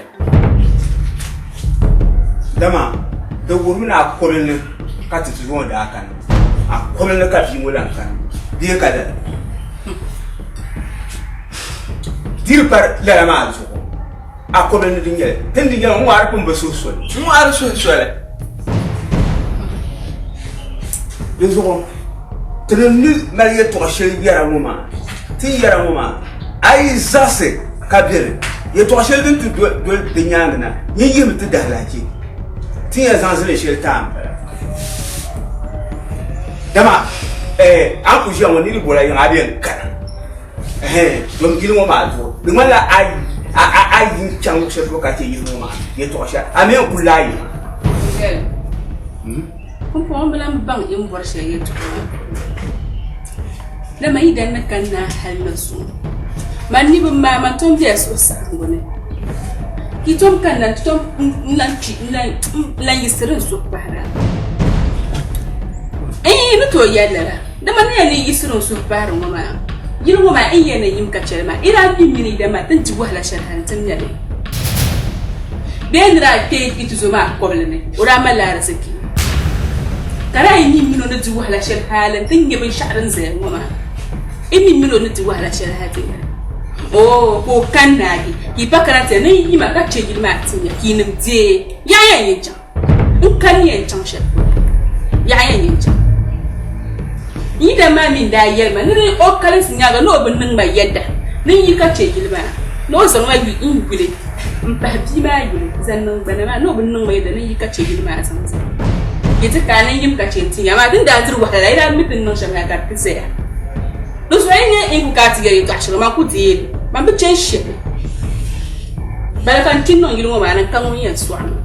Dama di wuhirimi ni a kɔbili ni ka ti ti ŋɔ daa kani. A kɔbili ni ka bia ŋɔ lan kani. Bee ka lala? Di di pa lala maa zuɣu. A kɔbili ni di nyɛli. Ti ni di nyɛli ŋ-ŋɔ a di pun bi suhi soli. Ŋ-ŋɔ a di suhi soli. Di zuɣu ti ni ni mali yɛtɔɣ shɛli yɛra ŋɔ maa, ti ni yɛra ŋɔ maa, a yi zaɣisi ka be li, yɛtɔɣ shɛli din ti doli di nyaaŋa na, nyin yihimi ti dahilahichi. Ti ni yɛn zaŋ zilin shɛli ti a m-bala. Dama a ni kul ʒiya ŋɔ, nir yi bol a yiŋa, a bɛ n-kana. Domi yili ŋɔ maa zuɣu di ŋmanila a yi chaŋ luɣ shɛli polo ka chɛ yili ŋɔ maa yɛtɔɣ shɛli a mi n-kuli lahi yiŋa. Pumpɔŋɔ m bi lan baŋ yi ni bɔri shɛli yɛtɔɣa maa. Dama yi dan ni kanna hal ni zuŋɔ, man ni bi maai man tom bela suhusaɣiŋgu ni, ka yi tom kanna nti tom n-lan kpi n-lan yiɣisiri n suhu pahira. N yi ni tooi yɛli lala. Dama ni yɛn ni yiɣisiri n suhu pahiri ŋɔ maa, yili ŋɔ maa n yɛn ni yim ka chɛli maa, yi daa mi mini yi dan maa ti ni di wahala shɛli hal nti nya li. Bee ni daa kpe yi tuzo maa kɔbili ni, o daa malila ariziki, ka daa yi mi min o ni di wahala shɛli hal nti nya binshɛɣu din zaya ŋɔ maa, yi mi min o ni di wahala shɛli hal ti nya li. Oo, ka o kani naagi, ka yi pa kana ti yɛli ni yima ka chɛ yili maa ti nya, ka yinim deei, yaa yɛn yi chaŋ. N kani yɛn chaŋ shɛli polo, yaɣa yɛn yɛn chaŋ. N yidana maa mi n-daa yɛli ma ni di o kalinsi nyaaŋa ni o bi niŋ ma yɛda ni n yi ka chɛ yili maa, ni o zaŋla n yuli m-pahi bia maa yuli zaŋ niŋ gbana maa ni o bi niŋ ma yɛda ni n yi ka chɛ yili maa zaŋ zali. Yi ti ka a ni yim ka chɛ n-ti ya, amaa di ni daa diri wahala la, yi daa mi ti ni niŋ shɛm la ka di ti zaya. Di zuɣu yi nya n ku ka a ti yɛli yɛtɔɣ shɛŋa, man ku deei li, man bi chani shɛli. Bala ka n ti niŋ yili ŋɔ maa ni n ka ŋun yɛn sɔɣi ma.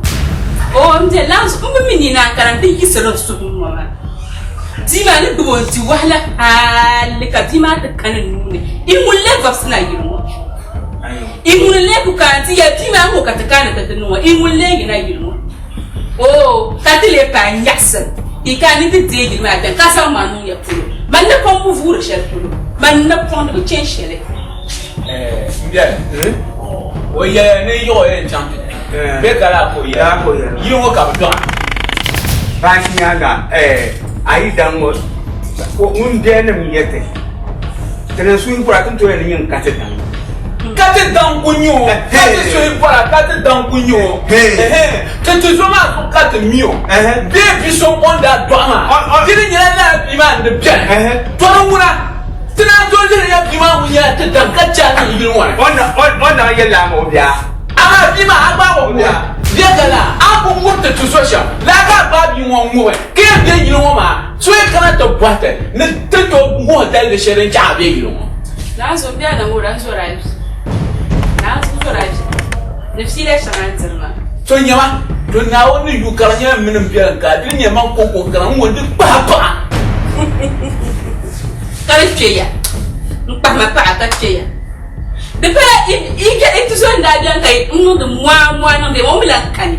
Oo n bɛ laa zuɣu m bi mi ni naan kana n ti yiɣisiri n suhu ŋɔ maa. Bia maa ni gbubi o n-di wahala hali ka bia maa ti kani n nuu ni. I ŋun lee vɔbisi na yili ŋɔ? I ŋun n-lee ku kana nti yɛli bia maa ŋɔ ka ti kana ni ti ti niŋ ŋɔ? I ŋun lee yina yili ŋɔ? Oo ka ti lee paai nyaɣisim ka i kana ni ti deei yili maa bɛni ka zaŋ ma niŋ ya polo. Man napɔŋ bi vuuri shɛli polo. Man napɔŋ di bi chani shɛli. N biɛli o yɛli ni yiɣi o yɛn chaŋ ti kpi bee ka laa ka o yɛli yili ŋɔ ka bi dɔɣi. Baansi nyaaŋa a yi daŋ ŋɔ ŋun biɛlinim n-nyɛ ti ti ni suhi bɔra ti ni tooi yɛli ni nyin ka ti daŋ. Ka ti daŋ ku nya o ka ti suhi bɔra ka ti daŋ ku nya o ti tizo maa zuɣu ka ti mi o bee bi so o ni daa dɔɣi maa di ni nyɛla lala bia maa ni bɛni tɔri ŋuna. Ti naan tooi lihiri ya bia maa ŋun nyɛla ti daŋ ka chɛ a niŋ yili ŋɔ ni. O naɣ yɛlila a ma o bia. Amaa bia maa a gbaag o ŋubi. Bia ka laa a ku ŋubi ti ti so shɛm laa ka a gbaai bia ŋɔ ŋubi ka yɛn be yili ŋɔ maa so yi kana ti bɔhi ti ni ti tooi ŋuhi daliri shɛli din chaŋ a be yili ŋɔ. Naanzu m bia na ŋura n zɔri a vi. Naanzu zɔri a vi. Ni fiila shɛŋa n-diri maa. To nyama, to Naawuni ni yu ka di nyɛla mini m biɛlim ka a diri nyɛ man kɔŋko ka n ŋɔ di kpahi paɣa. Ka di kpe ya, n kpahi ma paɣa ka kpe ya. Di pala i tuzo n-daa beni ka n niŋdi mɔa mɔa niŋdi ya, o mi lan kani.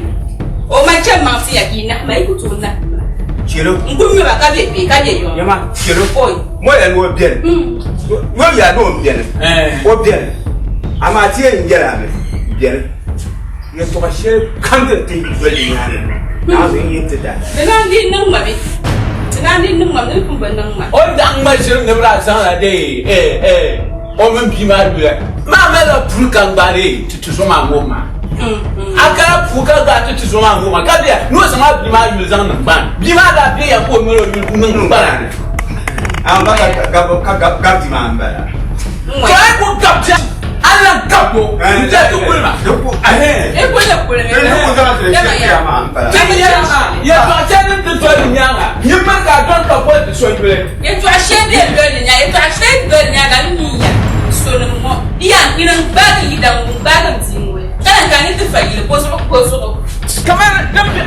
O man chɛ maŋ ti ya ka yi nahi ma, yi ku tooi nahi ma. Chelo. N ku ŋme ba ka be kpe ka be yɔŋ. Nyama, chelo. Oi. Mo ya ni o beni. Mo ya ni o beni. O beni. Amaa ti yɛn yɛli a mi, beni. Yɛltɔɣa shɛli kam din ti doli di nyaaŋa Naawuni n-yi ti da. Di naan di niŋ ma bɛ? Di naan di niŋ ma bɛ? Di ni pun bi niŋ ma. O ni daa ŋma ʒiri ni bɛ daa zaŋla dee eh eh o mini bia maa yuli maa malila puli ka n-gbaai dee ti tuzo maa ŋubi maa. A kana puu ka gbaai ti tuzo maa ŋubi maa ka bɛ ni o zaŋ a bia maa yuli zaŋ niŋ gbana. Bia maa daa be ya ka o mali o yuli niŋ gbana ni. Amaa ka gabi bia maa m-bala. Ka a ku gabi bia. A lan gab o n-ti a ti kuli ma. Yɛtɔɣ shɛli din ti doli di nyaaŋa, nyin miri ka a dɔni ka boli ti so yuli. Yɛtɔɣ shɛli din doli di nyaaŋa, yɛtɔɣ shɛli din doli di nyaaŋa n mi ya sonim ŋɔ, yi yɛn kpini n-gbaagi yi daŋ ŋun gbaagi m bia ŋɔ ka lan ka ni ti fa yili ko zuɣu ko zuɣu. Kamani din be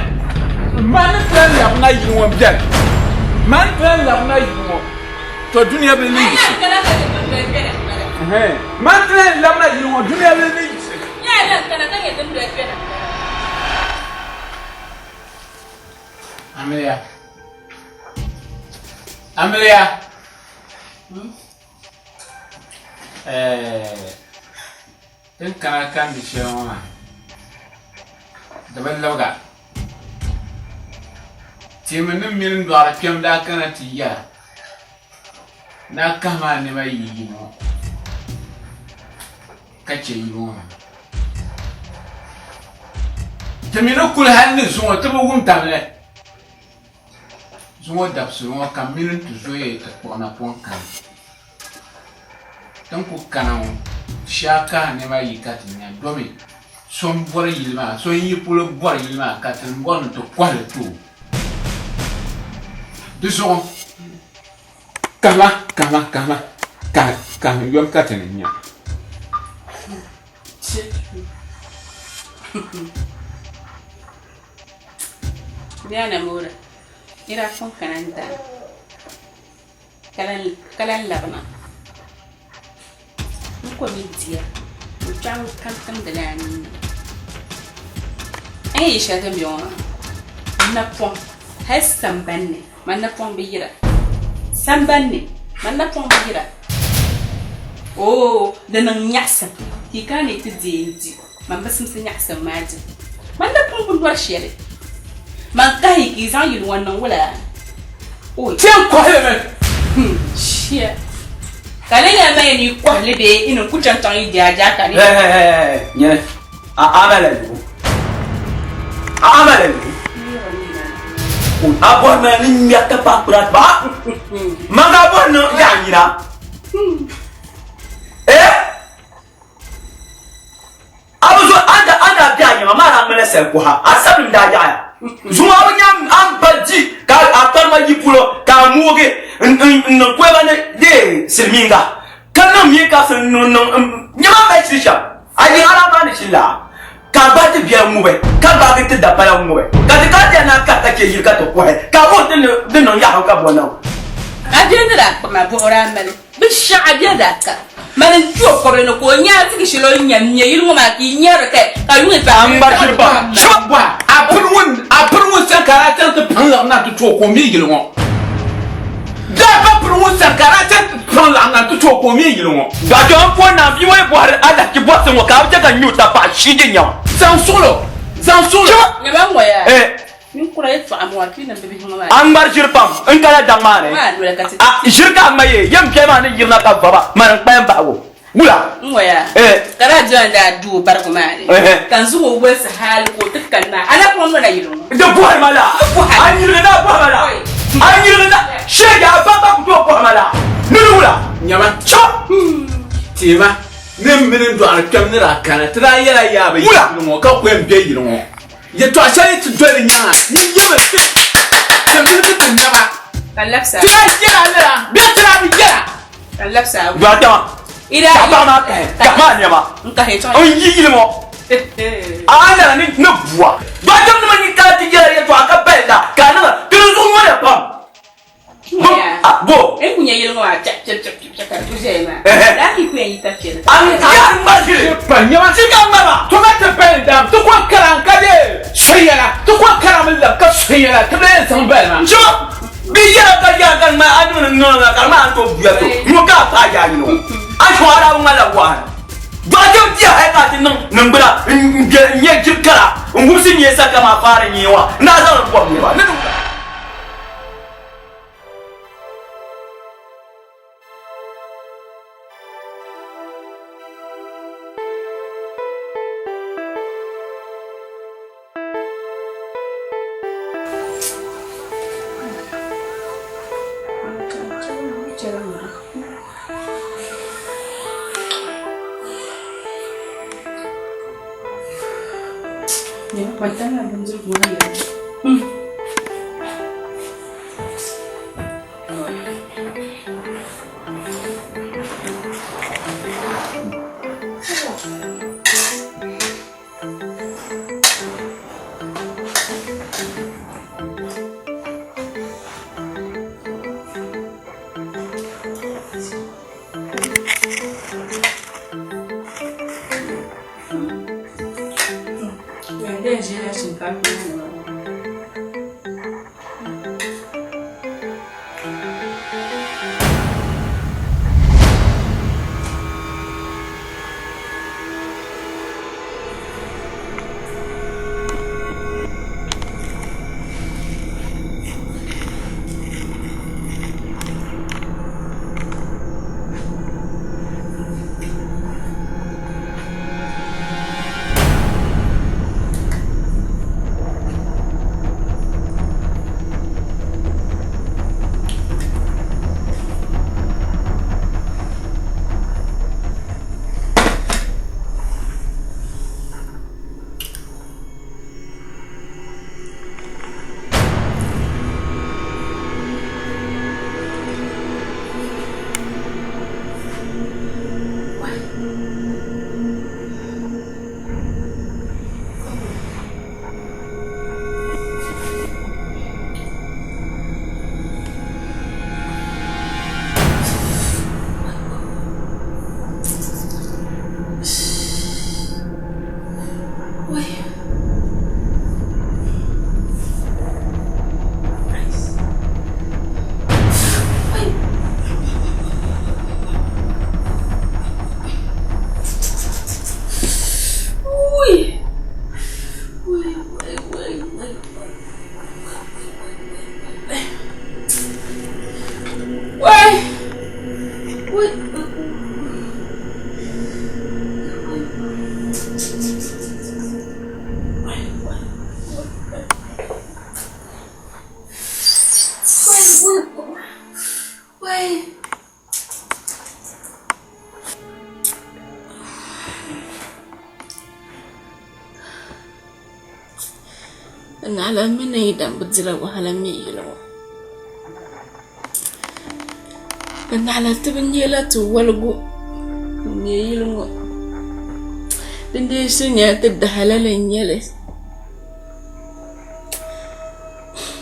mani ti lan labina yili ŋɔ m-beni, mani ti lan labina yili ŋɔ. To dunia bi ni yiɣisi. Man ti lan labina yili ŋɔ dunia bi ni yiɣisi. Amiliya. Amiliya. Eh, tin kana kandi shɛli ŋɔ maa, di bi libiga. Teemi ni mini n dɔɣiri kpɛm daa kana ti yɛra ni a kahi maa nɛma yi yili ŋɔ ka chɛ yili ŋɔ maa. Ti mi ni kuli hali ni zuŋɔ ti bi wum tamli. Zuŋɔ dabisili ŋɔ ka mini ti zoya ti kpuɣi napɔŋ kani. Ti ni ku kana ŋɔ, ti shɛba kahi nɛma yi ka ti nya domi so m-bɔri yili maa, so n-yi polo bɔri yili maa ka ti bɔri ni ti kɔhi li ti o. Di zuɣu kahima, kahima, kahima, kahi, kahi yom ka ti ni nya. Diana Moore, nira pun kana n-daa ka lan labina. N ko mi diya, o kpɛɣu kam timdila a nini. A ni yi shɛli din be ŋɔ maa, napɔŋ hali sambanni man napɔŋ bi yira. Sambanni man napɔŋ bi yira. Oo di niŋ nyaɣisim ka yi kana ni yi ti deei n-di. Man bi simsi nyaɣisim maa dibu. Man napɔŋ bi lɔri shɛli. Man kahi yi ka yi zaŋ yili ŋɔ niŋ wula? Oi. Ti yɛn kɔhi li mi. Shia. Ka di nyɛla man yɛn yi kɔhi li bee yi ni ku chaŋ chaŋ yi jaajaa ka ni. Hey, hey, hey, hey, nyɛ a ama la yubu. A ama la yubu. A bɔri ma ni ŋmɛri ka pahi kura ba. Man ka bɔri ni yaɣa yina. Eh? A bi zo a da a daa bɛ a nyɛma maa daa ŋmanila sali kuha a sabilim daa yaɣaya zuŋɔ a bi nya a ni ba di ka a kparima yi polo ka a moogi n niŋ koliba ni dee silimiinga ka niŋ miikaps n niŋ niŋ nyɛma mali shili shɛm a yiŋ a daa maani shili laa ka a gbaai ti bia ŋubi ka gbaagi ti dapala ŋubi ka ti kana ti yɛli ni a kari ka chɛ yili ka ti kɔhi ka a bɔri ti ni niŋ yaɣibu ka bɔ niŋ. A bia ni daa kpam a buɣiri a mali. Binshɛɣu a bia daa ka mali n-ti o kɔbili ni ka o nya a tigi shɛli o ni nya m-me yili ŋɔ maa ka yi nyari li ka yuŋ yi paai. A ŋmari shiri ba shɛba a piri ŋun a piri ŋun sani ka a daa chaŋ ti paŋ laɣim na ti ti o ka o me yili ŋɔ. Daa ba piri ŋun sani ka a daa chaŋ ti paŋ laɣim na ti ti o ka o me yili ŋɔ. Dɔɣitɛ n pɔri naa bia ŋɔ yi bɔhiri alahichi bɔhisi ŋɔ ka a bi chɛ ka n nya o tapaɣa shii je nyama. Zaŋ suɣilo, zaŋ suɣilo. Nyama ŋɔ yaa. Eh. Ninkura yɛltɔɣa m-bɔŋɔ a piinim bibihi ŋɔ maa. A ŋmari ʒiri pam n kana daŋ maa ni. A ʒiri ka a ŋma yee yɛm biɛli maa ni yirina ka vaba mani n-kpalim bahigu. Wula? N ŋɔya ka daa doli n daa du o barigu maa ni ka n zaŋ o wolisi hali ka o ti kani maa. A na pun nɔla yili ŋɔ. Di bɔhiri ma la. A nyirigi daa bɔhi ma la. A nyirigi daa sheegi a ba gba ku tooi bɔhi ma la. Ni di wula? Nyama. Chɔ! Teema ni m mini n dɔɣiri kpɛm ni daa kana ti daa yɛla yaa bi yili ŋɔ ka ku yɛn be yili ŋɔ. Yɛtɔɣ shɛli ti doli di nyaaŋa ni yɛmi ti ti miligi ti naba. Ka labisa. Ti daa yɛla lala bee ti daa bi yɛla. Ka labisa. Dɔɣitɛma, ka paɣa maa kahi, kahi maa nɛma N kahi n yi yili ŋɔ. A na ni ni bua. Dɔɣitɛm nima ni kana ti yɛla yɛltɔɣa ka pali la ka a niŋ ti di zuɣu nyɔriya pam. Bo. N ku nya yili ŋɔ maa chɛ chɛ chɛ chɛ ka di ku ʒɛya maa. Daa mi ku yɛn yi ta chɛli. A ni yaa ŋma ʒili. Pa nyɛma. Ti ka ŋma ba. To ka ti pali dam ti ko karam ka de soyɛla ti ko karam n lab ka soyɛla ti bi yɛn zaŋ bali maa. Chɛ bi yɛla ka yaa ka ŋma a niŋ ni ŋma ŋa ka di maa a ni tooi buya to ŋɔ ka a paai yaa yino a ni shɔŋ a daa bi ŋma la wahi. Dɔɣitɛm tia hali ka a ti niŋ niŋgbuna n-gbe n-nyɛ jiri kara n-wumsi nyee sa kaman faari nyee ŋɔ n daa zaŋ li bɔbi niriba ni di wula. Naɣila m mini n yidana bi dila wahala m-me yili ŋɔ. Naɣila ti bi nyɛla ti waligu m-me yili ŋɔ. Din dii shiri nyɛla ti dahalali n-nyɛ li.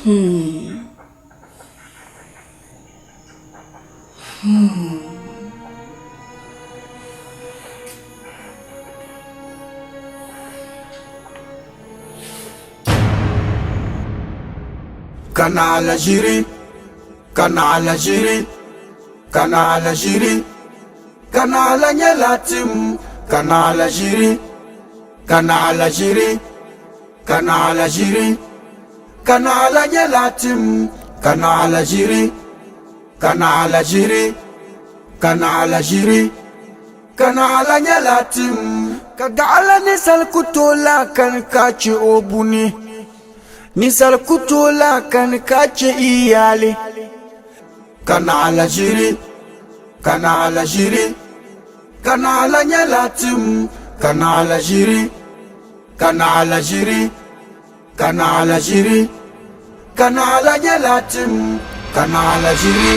Hmm. Hmm. Ka naɣila ʒiri, ka naɣila ʒiri, ka naɣila ʒiri, ka naɣila nyɛla tim, ka naɣila ʒiri, ka naɣila ʒiri, ka naɣila ʒiri, ka naɣila nyɛla tim, ka naɣila ʒiri, ka naɣila ʒiri, ka naɣila ʒiri, ka naɣila nyɛla tim. Ka gaɣila ninsal ku tooi lahi kani ka chɛ o buni. Ninsal ku tooi lahi kani ka chɛ iyaali. Ka naɣila ʒiri, ka naɣila ʒiri, ka naɣila nyɛla tim, ka naɣila ʒiri, ka naɣila ʒiri, ka naɣila ʒiri, ka naɣila nyɛla tim, ka naɣila ʒiri.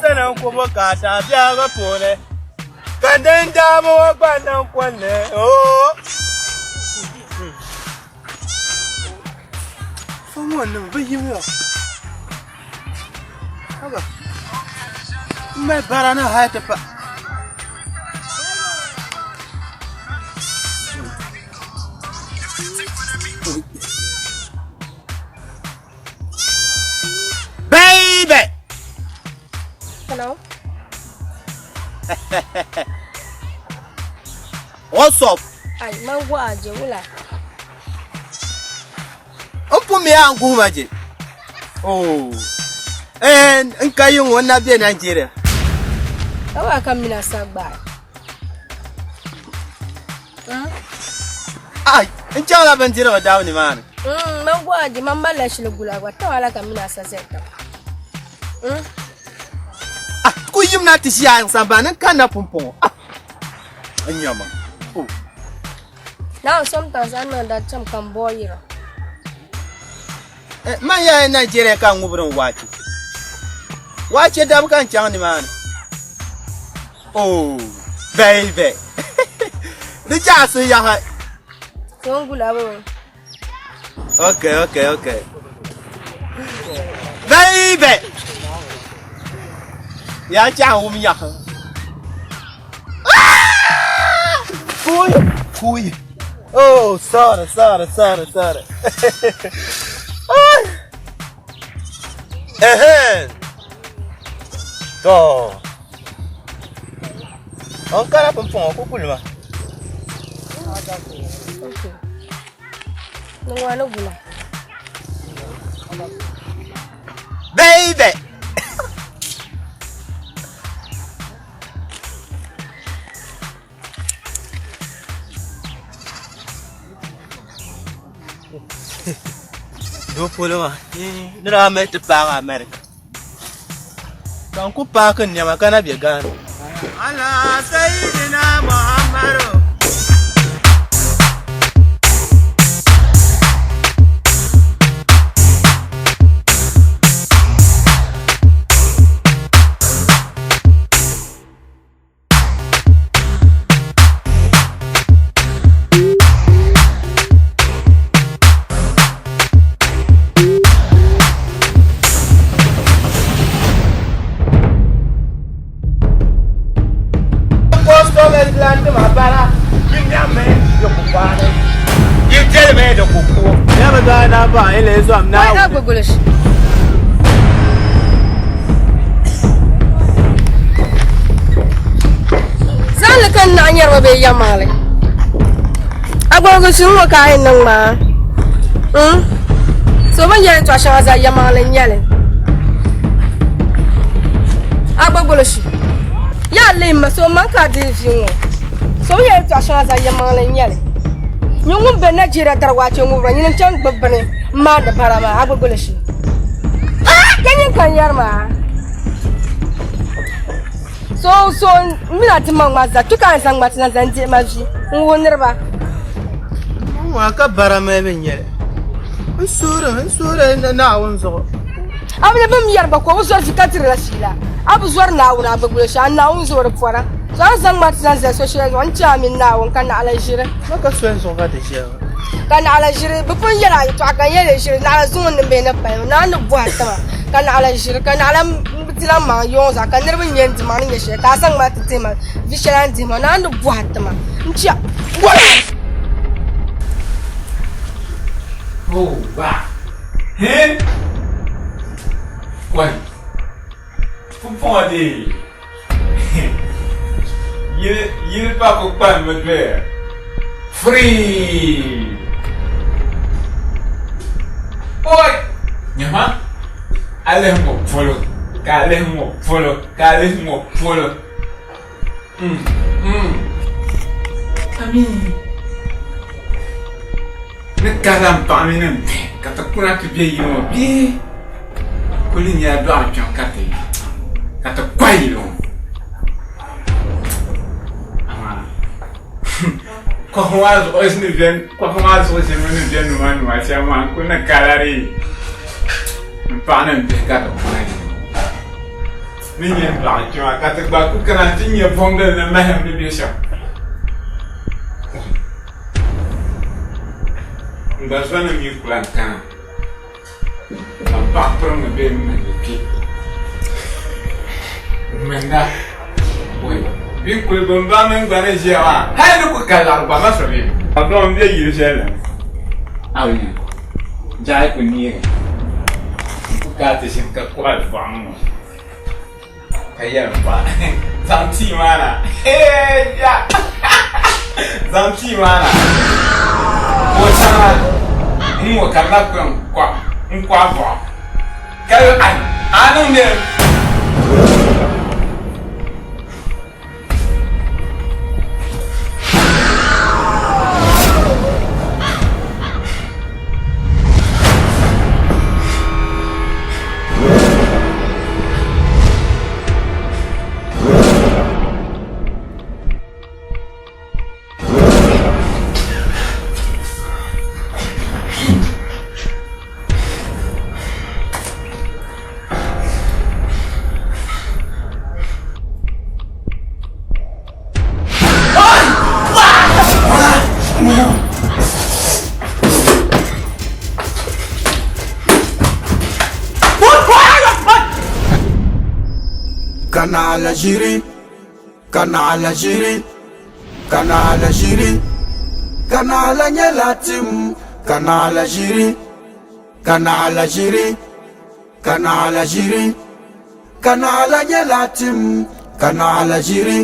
kana n ku bukaata biɛhigu puuni ka din daabu ŋɔ gba niŋ kɔnni oo. Fɔŋ ŋɔ nim bi yimya. Haba. M mali bara ni hali ti pa. Baby! Hello? What's up? Ai, man gwa je wula. N pun mi a n guhi ma je. Oh. Eh, n ka yi ŋun na be Nigeria. Ka wa ka mina sa gbaai. Ai, n chaŋla bindirigu dabu nimaani. Man gwa je man malila shili gula gba tawa la ka mina sa zali taba. Ah, ku yim na ti ʒiya n sambani n kanna pumpɔŋɔ. Ah, n nyama. Oh. Now sometimes I know that some can boil you. Eh, man yaa Nigeria ka ŋubiri n waache. Waache dabu ka n chaŋ nimaani. Oh, baby. Di chaɣa suhu yaha. So n gula bo. Okay. Baby. Yaa chaɣa wum yaha. Kuyi, kuyi. Oh, sorry, sorry, sorry, sorry. Ehen. To. On kana pumpɔŋɔ ku kuli ma. Okay. Ni ŋɔ ni gula. Baby. Doo polo maa ni daa mali ti paagi America ka n ku paaki n nɛma ka na be Ghana. Ala Sayyidina Muhammadu. Customers lan ti ma bara yi nyammi di ku paani yi delimi di ku ku. Nyami daa na baŋ yi lee zom Naawuni. Zaŋli ka n naɣ nyɛri ba bee yɛlimaŋli? A goligu suŋ ŋɔ ka a yɛn niŋ maa? Mm? So bɛ ni yɛli yɛtɔɣ shɛŋa zaa yɛlimaŋli n-nyɛ li. A gba golishi. Yaa lihi ma so maŋ ka a deei vi ŋɔ. So bɛ ni yɛli yɛtɔɣ shɛŋa zaa yɛlimaŋli n-nyɛ li. Nyin ŋun be Nigeria dari waache ŋubira nyini n-chaŋ gbubi bini m-maandi bara maa, a gba golishi. Ka nyin ka n yɛri maa. So so n mina ti maŋ maa zaa kpe ka n zaŋ ma ti na zaŋ dihi ma vi n wuhi niriba. Ŋɔ ka bara mali mi nyɛli. N suhuri n suhuri Naawuni zuɣu. A bi bɛ mi yɛri gba ka o bi zɔri vi ka dirila fiila. A bi zɔri Naawuni a gbubi shɛli a Naawuni zuɣu di pɔra. So a ni zaŋ ma ti zaŋ zali so shɛli zuɣu n ti a mini Naawuni ka naɣila ʒiri. Ma ka soli zuɣu ka ti ʒiya ŋɔ. Ka naɣila ʒiri bɛ pun yɛli a yɛtɔɣa ka n yɛli ʒiri naɣila zuŋɔ ni bɛ ni pali naa ni bɔhi tima ka naɣila ʒiri ka naɣila dila maŋ yɔŋ zaa ka niriba nyɛ n dimaŋ ni nyɛ shɛli ka a zaŋ ma ti dihi ma vi shɛli a ni dihi ma naa ni bɔhi tima n chɛ Oh, wow. Hey! Wai. Pumpɔŋɔ dee. Yili yili pa ku kpalimmi doya. Free! Oi! Nyama, a lihi ŋɔ polo, ka a lihi ŋɔ polo, ka a lihi ŋɔ polo. Mm, mm. Ami. Ni karila m paɣa mini m bihi ka ti kuna ti be yili ŋɔ bee kuli nyɛla dɔɣim kpɛm ka ti ka ti kɔhi yili ŋɔ. Amaa kɔhi maa zuɣu ni beni kɔhi maa zuɣu ʒimi ni be nima nima shɛm maa n kuli ni kalari m paɣa ni m bihi ka ti kuna yili ŋɔ. Ni nyɛ n-dɔɣi kpɛma ka ti gba ku kana nti nya buŋdili ni mahim ni be shɛm. N gba zɔnim yi ku lan kana, ka m paɣ pirimmi bee m-mindi kpe. M-minda, wei, bɛ kuli bɛ m ba mini gba ni ʒiya maa, hal ni ku ka liɣiri gba ma so bɛ. A dɔɣi m be yili shɛli ni, a bi nya, jahi ku neegi, n ku ka a ti ʒini ka kɔɣili buɣim ŋɔ. Ka yɛli m paɣa, Zaŋ tii maa na. Heeja! Zaŋ tii maa na. Ka o chaŋ na n-ŋɔ ka di lahi kpe n-kɔɣi buɣim. Ka yɛli, Ai! A niŋ nɛli. Ka naɣila ʒiri, ka naɣila ʒiri, ka naɣila ʒiri, ka naɣila nyɛla tim, ka naɣila ʒiri, ka naɣila ʒiri. Ka naɣila ʒiri, ka naɣila nyɛla tim, ka naɣila ʒiri.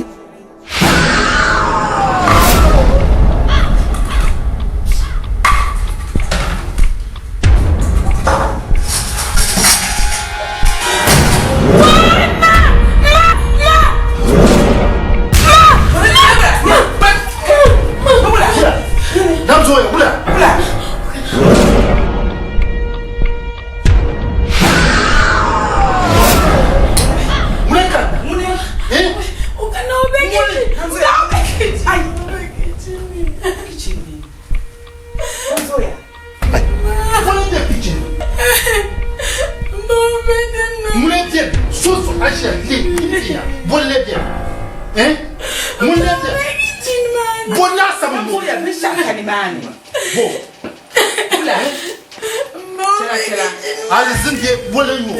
Alizin bɛ boli nyo.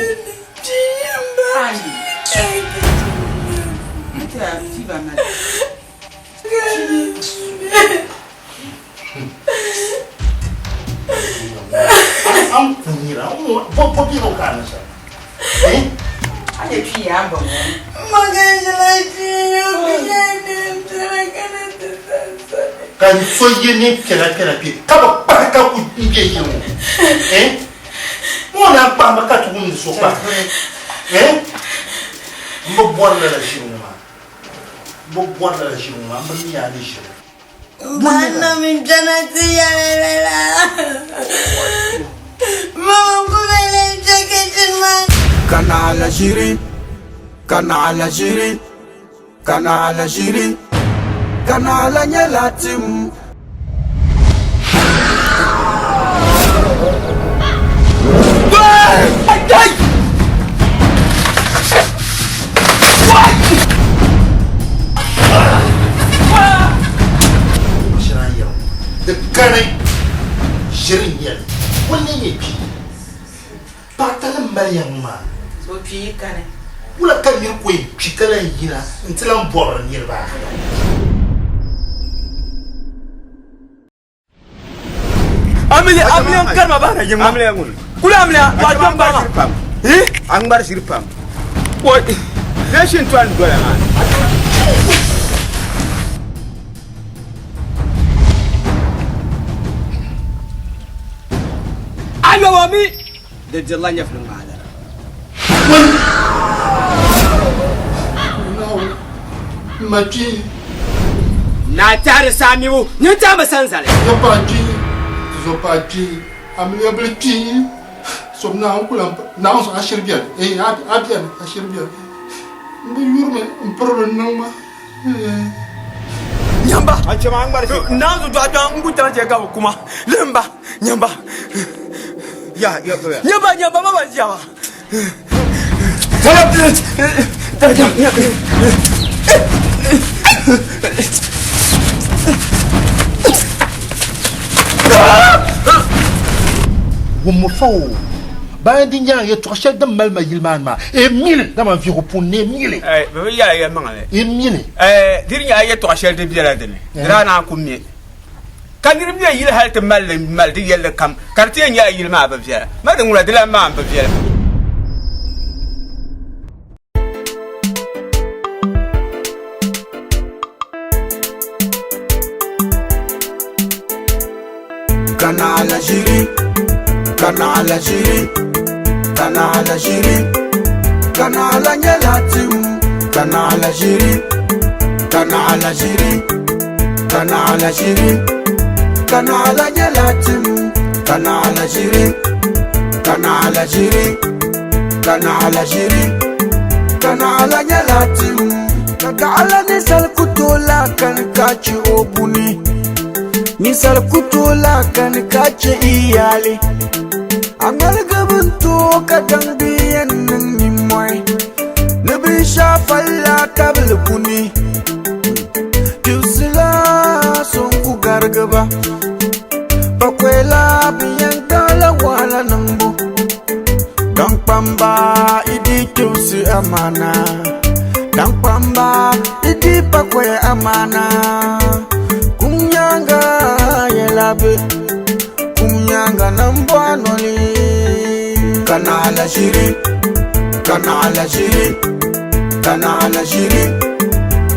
An kunyira bo bo bi o kana sa. Eh? Ane twi ya ba mo. Ka n so ye neen piɛla piɛla kpe ka bi kpahi ka ku bɛ yili ŋɔ eh? Ŋɔ naan kpahi ma ka ti wumdi so kpahi eh? M bi bɔri lala ʒiri ŋɔ maa m bi bɔri lala ʒiri ŋɔ maa m bi mi a ni ʒiri. Ka naɣila ʒiri, ka naɣila ʒiri. Ka naɣila ʒiri, ka naɣila nyɛla tim. Di kani ʒiri n-nyɛli, o ni nyɛ kpee. Paɣatali m-mali ya ŋɔ maa. So kpi yi kani. Wula ka nir ku yɛn kpi ka lan yina nti lan bɔbiri niriba? Amiliya amiliya n karima bahina yiŋ maa. Amiliya ŋuni. Kuli amiliya wa dɔn ba maa. Hi? A ŋmari ʒiri pam. Oi. Bee shintɔri n doya maa. Ayowa mi di dirila nyɛvuli ŋmaai lala. Ma kpi. Naa tɛhiri saa mibu nyin tɛhimi sanzali. Zɔpaɣa kpi, zɔpaɣa kpi, amiliya bili kpi, som Naawuni ku lan pa, Naawuni zuɣu a shiri beni, eeh a beni, a shiri beni. M bi yurimi m pirili niŋ ma. Nyamba naanzu dɔɣi kpɛŋ n ku chaŋ chɛ ka bɛ kuma limba nyamba nyamba nyamba ma ban ʒiya maa. Wummi fa o bayan di nyaŋ yɛtɔɣ shɛli din mali ma yili maa ni maa, e mili, dama n vihigu puuni ni e mili. Bɛ bi yɛla yɛlimaŋli. E mili. Di di nyɛla yɛtɔɣ shɛli di bela di ni, di daa naan ku me. Ka niriba me yili hali ti mali li m-mali di yɛlli kam, ka di ti yɛn nyɛla yili maa bi viɛla. Ma di ŋuna di lan maa m-bi viɛla. Kana ala ʒiri, kana ala ʒiri, kana ala ʒiri, kana ala nyɛla tim, kana ala ʒiri, kana ala ʒiri, kana ala ʒiri, kana ala nyɛla tim, kana ala ʒiri, kana ala ʒiri, kana ala ʒiri, kana ala nyɛla tim. Ka gaɣala ninsal ku tooi lahi kani ka chɛ o buni. Ninsal ku tooi lahi kani ka chɛ iyali. A ŋmaligi bi ni tooi ka daŋ din yɛn niŋ nimmɔhi ni binshɛɣu falla tabili buni. Kpibisila so n-ku garigi ba. Pakoya bɛ yɛn gbaala wahala niŋbu. Daŋkpamba yi di kpibisi amaana. Daŋkpamba yi di pakoya amaana. Kum nyaaŋa yɛla be, kum nyaaŋa nambɔɣu noli. Ka naɣila ʒiri, ka naɣila ʒiri, ka naɣila ʒiri,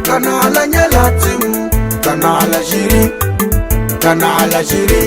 ka naɣila nyɛla tim, ka naɣila ʒiri, ka naɣila ʒiri.